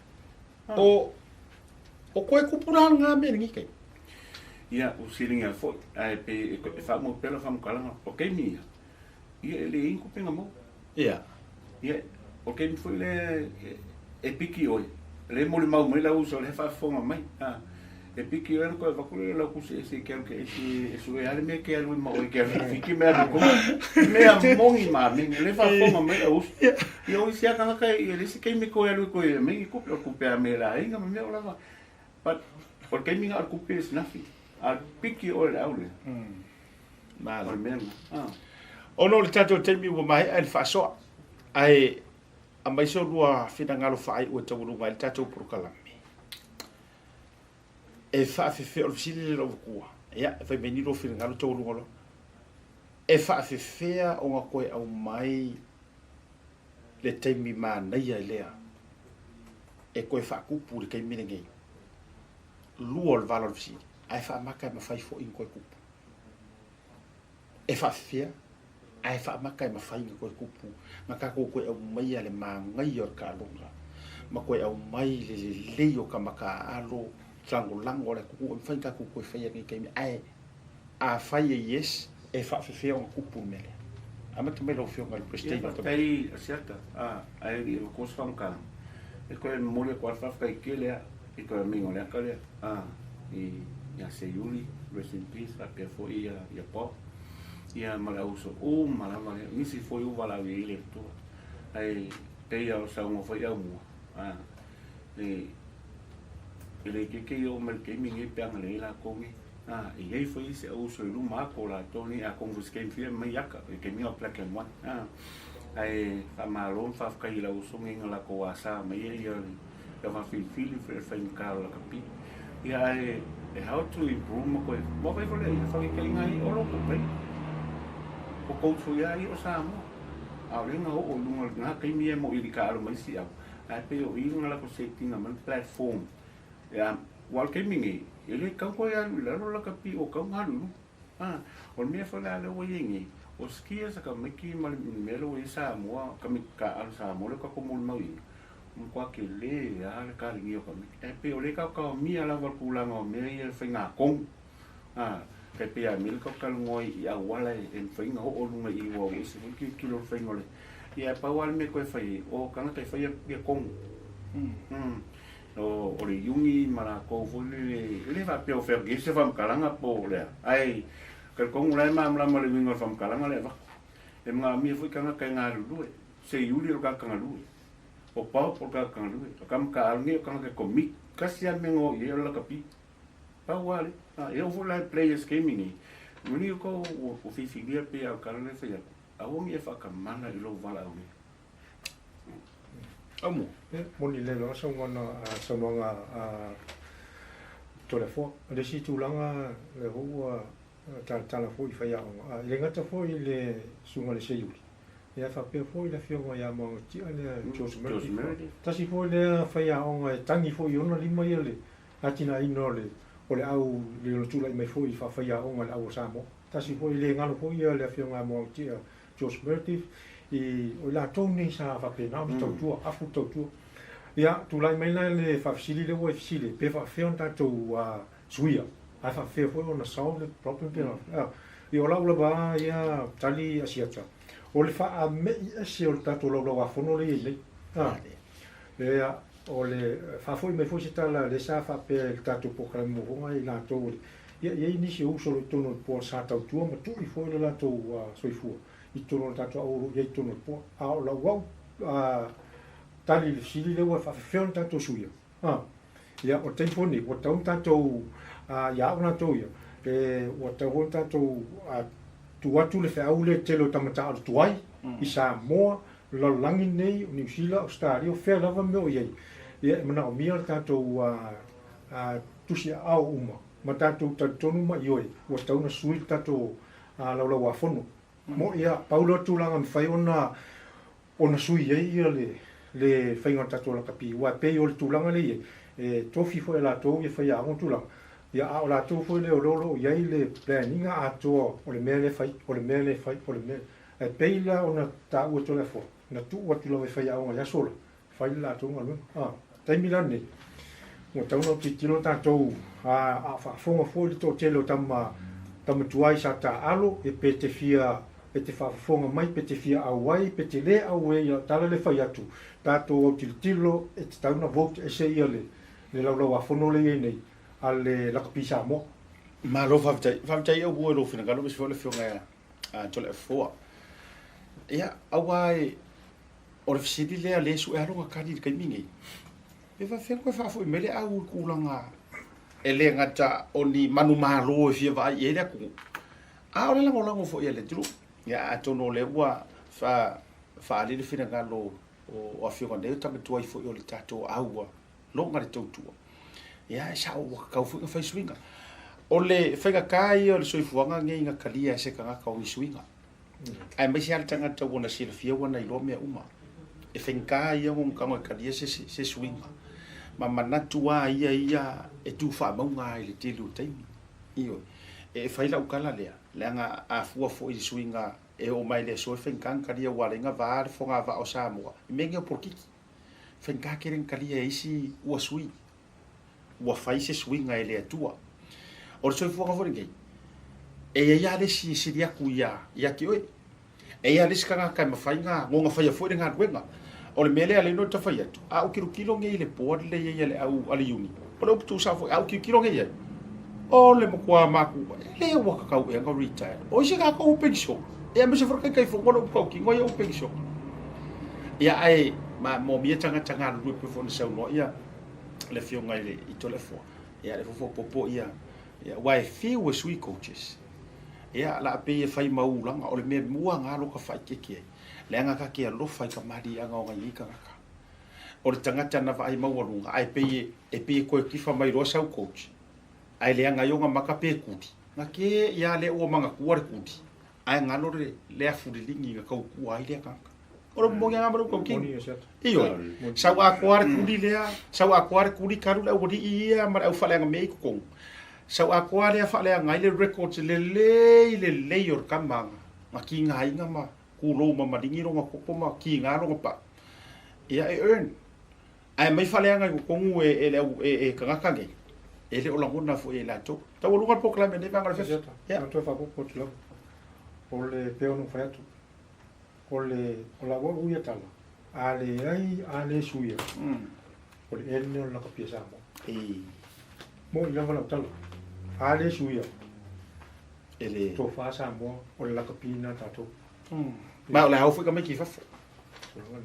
O, o koe kupu la nga mea lenei taimi. Ia, ua siliga foi, ae pe e faamoe pea lau faamatalaga, o taimi ia, ia e leai ni tupe na maua. Ia. Ia, o taimi foi lea e piki oe, lea e molimau mai lau uso, lea e faafofoga mai, a, e piki oe ona toe avatu lea o lau tusi ese e te alu e sue lava le mea e te alu ai ma oe e te alu i Fiti ma e alu i Tonga. Mea moni ma amene, lea e faafofoga mai lau uso. Ia, o isi lava tagata, e leai se taimi e toe alu ai toe aumai ni tupe, o le tupe a mea i le aiga ma mea o lava. But, o le taimi na o le tupe is nothing. A piki oe i le au lea. O le mea lena. Ah. Ona o le tatou taimi ua maea i le faasoa, ae aumai so lua finagalo faaiu e taualuga ai le tatou polokalame. E faafefea, o le fesili lea i lou matua, ia, e fai mai ni lua finagalo taualuga loa. E faafefea ona toe aumai le taimi manaia lea e toe faatupu i le taimi lenei? Lua o le vala o le fesili, ae faamata e mafai foi ona toe tupu. E faafefea ae faamata e mafai ona toe tupu na tatou toe aumaia le manaia o le taaloga ma toe aumai le lelei o tama taaalo lagolago a le atunuu e mafai ona tatou toe faia i lenei taimi ae afai e yes e faafefea ona tupu le mea lea. Amata mai lau Afioga i le President. Ia faafetai Asiata, ae le i avatua se faamatalaga, e toe momoli atu lava le faafetai tele a i toe amiga o le ata lea i ia Seiuli, rest in peace, faapea foi ia Bob, ia ma le au uso uma lava lea, nisi foi ua valaau i ai le Atua. Ae pei lava o saunoa foi Aumua, e le itiiti ia oo mai le taimi lenei pe agalelei latou nei. E i ai foi isi au uso i luma atu o latou nei, atonu foi se taimi fia mai ata, i le taimi o black and white. Ae faamalo ma faafetai i lau uso nei na latou asa mai ai ia le faafilifili foi o le faigata o lakapi. Ia ae e how to improve ma koe, ua fai foi lea ia faitaitaiga ai o loko pei. O coach foi a ia o Samoa. A o lea na oo i luga o lena taimi ia mo ili taalo mai isi au, ae pei o i na latou set ina mai le platform. Ia, aua o le taimi nei, e le tatau toe alu i lalo lakapi o tatau ona alu i luga. A, o le mea foi la lea ua i ai nei, o skills a tamaiti ma le mea lea ua i ai Samoa, tamaiti taaalo Samoa lea ua tatou molimauina, ua matua tele lava le kalenia o tamaiti. Ae pei o lea e taotaomia lava le tulaga o mea ia faiga tonu. A, tai pei lava o le mea lea tatou te talanoa ai i auala e mafai ona oo i luga i i aua ua ese foi le tilotilo o le faiga o le... Ia ae pau lava le mea e toe fai ai, o tagata e faia tonu. O le Iuni ma latou foi lele, e le faapea o feagai se faamatalaga po o le a, ae talitonu o la e malamalama le uiga o le faamatalaga lea e avatu. E manaomia foi tagata e galulue, se Iuli o le tagata galue, o Bob o le tagata galue, o tama taaalo nei o tagata e commit, tasi lava le mea na o i ai o le lakapi. Pau lava lea. E oo foi la i players gaming nei, manu kou ua filifilia pei lava o le tala lea e fai atu, aua ne i e faatamala i lou valaauina. Aumua. E moni lelei loa saunoaga a Toleafoa. O le isi tulaga lea foi ua talatala foi i faiaoga, e le gata foi i le susuga i le Seiuli, ae faapea foi le afioga ia Moagatia lea George Meredith. Tasi foi lea faiaoga e tagi foi i ona lima ia le atinaeina o le au i lona tulai mai foi faafaiaoga i le au o Samoa. Tasi foi, e le galo foi ia le afioga ia Moagatia George Meredith, i, o i latou nei sa faapena ona tautua, afu le tautua. Ia, tulai mai la le faafesili lea ua e fesili ai, pe faapefea ona tatou suia, ae faapefea foi ona solve le problem pe faapefea. Ia, o lau lava ia tali Asiata, o le faame'i ese o le tatou laulauafono lea e i ai nei. Ia, o le faafoi mai foi se tala lea sa faapea i le tatou polokalame muamua i latou o le Ia, e i ai nisi o uso o lo o i totonu o le poa sa tautua ma tui foi lo latou soifua i totonu o le tatou au o lo o i ai i totonu o le poa. A o lau au tali i le fesili lea ua faafefea ona tatou suia, ia, o le taimi foi lenei, ua tatau ona tatou, ia au latou ia, e, ua tatau foi ona tatou tuu atu le feau lea i le tele o tama taaalo tuai i Samoa, le lalolagi lenei, o Niu Sila, Ausetalia, o fea lava mea o i ai, ia, e manaomia le tatou tusi aao uma ma tatou talitonu ma ioe ua tatau ona sui le tatou laulauafono. Moʻi a, pau lea o le tulaga e mafai ona ona sui ai ia le le faiga o le tatou lakapi aua e pei o le tulaga lea e i ai, e tofi foi e latou ia faiaoga tulaga, ia a o latou foi lea o lo o i ai le plan iga atoa o le mea lea e fai, o le mea lea e fai, o le mea ae pei la ona taua e Toleafoa, na tuu atu lava i faiaoga i aso la, fai le latou galuega. A, taimi la lenei, ua tatau ona tilotilo tatou, a, a o faafofoga foi le toatele o tama, tama tuai sa taaalo, e pe te fia, e te faafofoga mai, pe te fia auai, pe te le auē i lau tala lea e fai atu, tatou autilotilo, e tatau ona vote ese ia le, le laulauafono lea e i ai nei a le Lakapi Samoa. Malo faafetai. Faafetai Aumua i lou finagalo aemaise foi le Afioga ia Toleafoa. Ia, aua e O le fesili lea lea e sue lava lona tali i le taimi nei, pe faapefea ona toe faafoi mai le au i tulaga e le gata o ni manumalo e fia vaai i ai le atunuu, A o le lagolago foi a le atunuu. Ia, atonu o lea ua faaali le finagalo o afioga nei o tama tuai foi o le tatou au ua loga le tautua. Ia, e sao ua tatau foi ona fai suiga. O le faigata ia o le soifuaga nei na talia e se tagata o ni suiga. Aemaise lava le tagata ua na silafia ua na iloa mea uma. E faigata ia ona tago e talia se, se suiga. Ma manatu lava ia ia e tu faamauga lava i le tele o taimi. Ioe. E fai lau tala lea, leaga a fua foi i le suiga e oo mai i le aso e faigata ona talia ua ala ai ona va le fogavaa o Samoa i mea nei o polokiki. Faigata tele ona talia e isi ua sui, ua fai se suiga e le Atua. O le soifuaga foi lenei, e i ai lava le isi e sili atu ia, ia te oe. E i ai lava le isi tagata e mafai ona goga faia foi le galuega. O le mea lea e ala ai ona ta fai atu, a ou tilotilo nei i le board lea e i ai a le au a le union, o le upu tuusao foi, a ou tilotilo nei i ai, o le matua matua, e le ua tatau ea ona retire. O isi tatou ua penisione, ia aemaise foi le Taitaifono o le upu tautino ia ua penisione. Ia ae ma moomia tagata galulue pei foi ona saunoa ia le afioga i le i Toleafoa, ia le fofo ia, ia aua e fiu e sui coaches. Ia la pei e fai ma ulaga o le mea mua na lo ka faaeteete ai, leaga ta te alofa i kamaliiaga o nai nei tagata. O le tagata na vaai maualuga ae pei e, e pei e toe tifa mai loa sau coach, ae leaga ai ona maka pe kuli, na ke ia lea ua manatua le kuli, ae galo le, le afu liligi na tautua ai lea tagata. O le moni lava ma le tautino. Ioe, sau atoa le kuli lea, sau atoa le kuli talu le aualii ia ma le au faaleaga mea i totonu. Sau atoa lea faaleaga ai le records lelei lelei o le tama na tigaina ma tulou ma maligi lona toto ma tiga lona pau. Ia e earn. Ae aumai faaleaga i totonu e, e, le au, e, e tagata nei, e le o lagona foi e latou. Taualuga le polokalame lenei vaega o le fefe. Ia. Toe faaopoopo atu lava. O le pei ona ou fai atu, o le o lau au ia tala, a leai a le suia, o le ea lenei o le lakapi a Samoa. Moni lava lau tala, a le suia, E le tofa Samoa, o le lakapi lena a tatou. Ma o le a o foi tamaiti i fafo.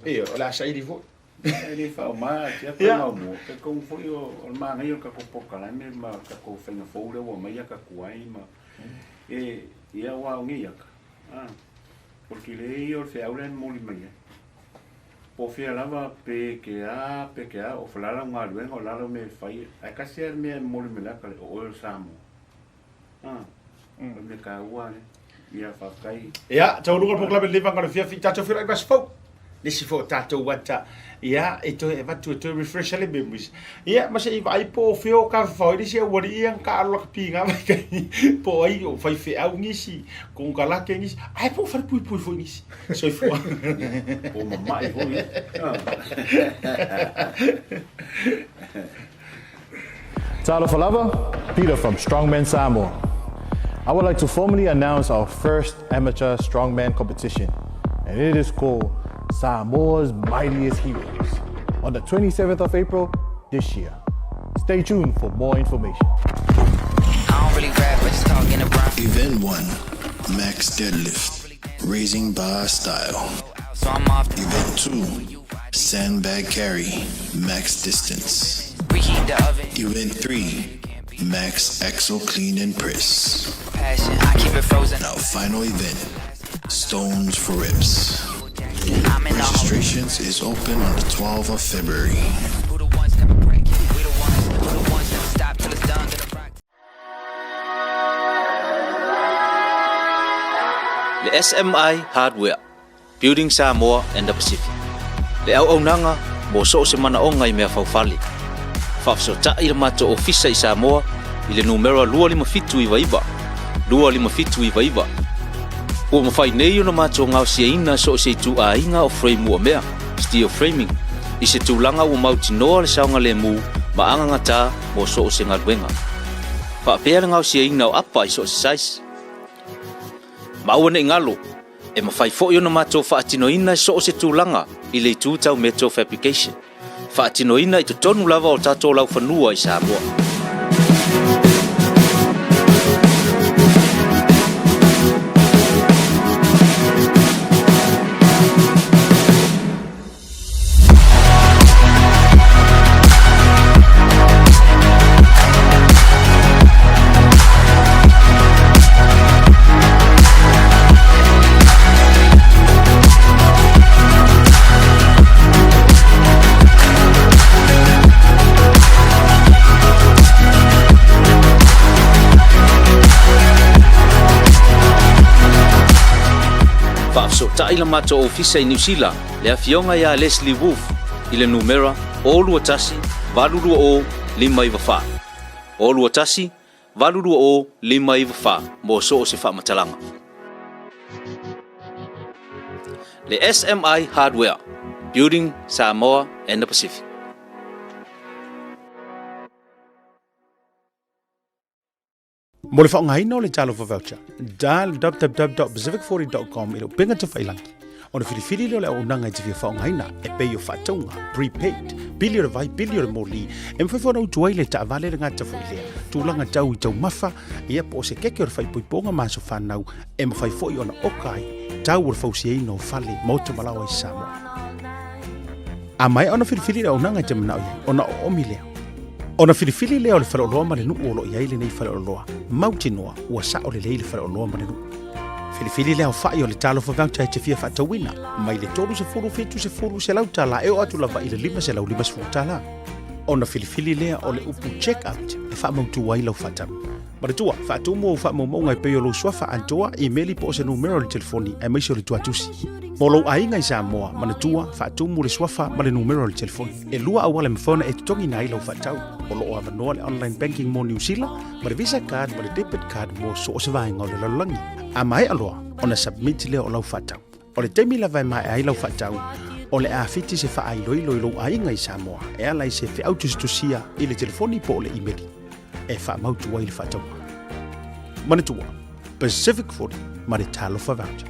Ioe, o le a saili foi. E le faauma atu ia maumua, e talitonu foi o le manaia o le tatou polokalame ma le tatou faiga fou lea ua aumai ata tuai ma e ia aua o nei ata a o le tele ia o le feau lea e momoli mai ai. Po o fea lava pe ke a pe ke a o le a lau galuega o le a lau mea e fai ae tasi lava le mea e momoli mai le ata lea o oe o le Samoa. A o le mea taua lea. Ia faafetai. Ia, taualuga le polokalame lenei vaega o le afiafi, tatou feiloai i le aso fou. Le isi foi o tatou ata, ia, e toe avatu e toe refresh ai le memories. Ia, ma se i vaai po o fea o tafafao ai le isi aualii ia na taalo lakapi i na vaitaimi, po o ai o faifeau nisi, konekarate nisi, ae po o falepuipui foi nisi. Soifua. Po o mama'i foi. Talofa lava, Peter from Strongman Samoa. I would like to formally announce our first amateur strongman competition, and it is called Samoa's Mightiest Heroes on the 27th of April this year. Stay tuned for more information. I don't really rap, I just talk in a rhyme. Event 1, Max Deadlift, Raising Bar Style. So I'm off the Event 2, Sandbag Carry, Max Distance. Preheat the oven. Event 3, Max Axle Clean and Press. Passion, I keep it frozen. Our final event, Stones for Reps. I'm in the hole. Registrations is open on the 12th of February. Who the ones never break? We the ones, who the ones never stop till it's done. Gonna rock. Le SMI Hardware, Building Samoa and the Pacific. Le auaunaga mo so o se manaoga i mea faufale. Faafesootai i le matou ofisa i Samoa i le numera 25799, 25799. Ua mafai nei ona matou gaosiaina so o se ituaiga o frame uamea, steel framing, i se tulaga ua mautinoa le saogalemu ma agagatā mo so o se galuega. Faapea le gaosiaina o apa i so o se size. Ma aua ne i galo, e mafai foi ona matou faatinoina i so o se tulaga i le itu tau metal fabrication, faatinoina i totonu lava o tatou laufanua i Samoa. Faafesootai le matou ofisa i Niu Sila, le Afioga ia Leslie Wolfe i le numera 021 820 594. 021 820 594 mo so o se faamatalaga. Le SMI Hardware, Building Samoa and the Pacific. Mo le faaaogaina o le Talofa Voucher, dial www.pacific40.com i le upega tafailangi ona filifili lea o le auaunaga e te fia faaaogaina e pei o faatauga, prepaid, pili o le vai, pili o le moli, e mafai foi ona utu ai le taavale le gata foi lea, tulaga tau i taumafa, ia po o se keke o le faaipoipoga ma aso fanau e mafai foi ona oka ai tau o le fausiaina o fale, maota ma laoa i Samoa. A maea ona filifili le auaunaga e te manao i ai, ona oomi lea. Ona filifili lea o le faleoloa ma le nuu o lo o i ai lenei faleoloa, mautinoa ua sao lelei le faleoloa ma le nuu. Filifili le aofai o le talofa voucher e te fia faatauina, mai le 30, 70, 100 tala e oo atu lava i le 550 tala. Ona filifili lea o le upu check out e faamautu ai lau faatau. Manatua, faatumu ou faamaumauga e pei o lou suafa atoa, imeli po o se numera o le telefoni aemaise o le tuatusi. Mo lou aiga i Samoa, manatua, faatumu le suafa ma le numera o le telefoni. E lua auala e mafai ona e totogiina ai lau faatau. O lo o avanoa le online banking mo Niu Sila, ma le Visa card ma le debit card mo so o se vaega o le lalolagi. A maea loa ona submit lea o lau faatau. O le taimi lava e maea ai lau faatau, o le a fiti se faailoilo i lou aiga i Samoa e ala i se feau tusitusia i le telefoni po o le imeli e faamautu ai le faatauga. Manatua, Pacific 40 ma le Talofa Voucher.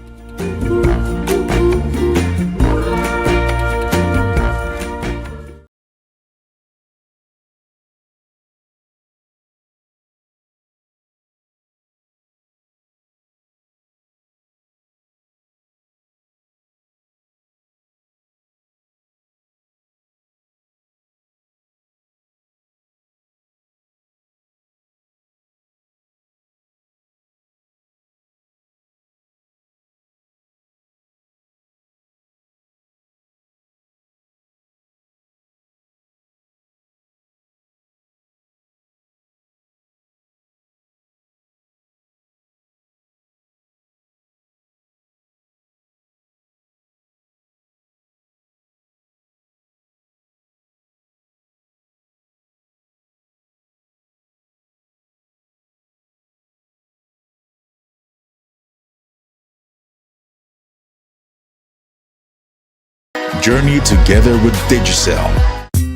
Journey together with Digicel.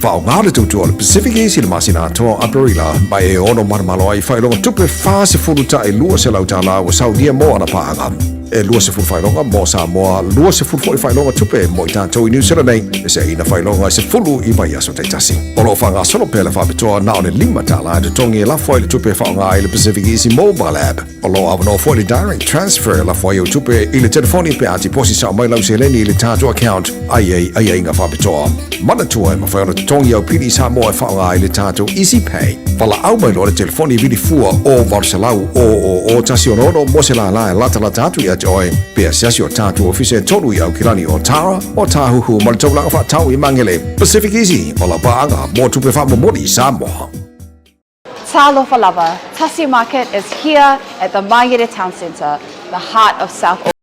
Faaaoga le tautua o le Pacific Easy i le masina atoa o Aperila ma e ono manomano ai faailoga tupe $42 ua saunia mo ana paaga. E 20 faailoga mo Samoa, 20 foi faailoga tupe mo i tatou i Niu Sila nei, e seaina faailoga e 10 i vaiaso taitasi. O lo o faagasolo pea le faapitoa na o le $5 e totogi e lafo ai le tupe e faaaoga ai le Pacific Easy Mobile App. O lo o avanoa foi le direct transfer e lafo ai au tupe i le telefoni pe a tiposi sao mai lau seleni i le tatou account a i ai aiaiga faapitoa. Manatua e mafai ona totogi au pili i Samoa e faaaoga ai le tatou Easy Pay. Valaau mai loa le telefoni vili fua o 800 000 166 mo se lālā e latalata atu ia te oe pe asiasi o tatou ofisa e tolu i Aukilani o Tara, o Tāhuhu ma le Taulaga Faatau i Magele. Pacific Easy, o lau paaga mo tupe faamomoli i Samoa. Talofa lava, Tasi Market is here at the Mangere Town Centre, the heart of South Auckland.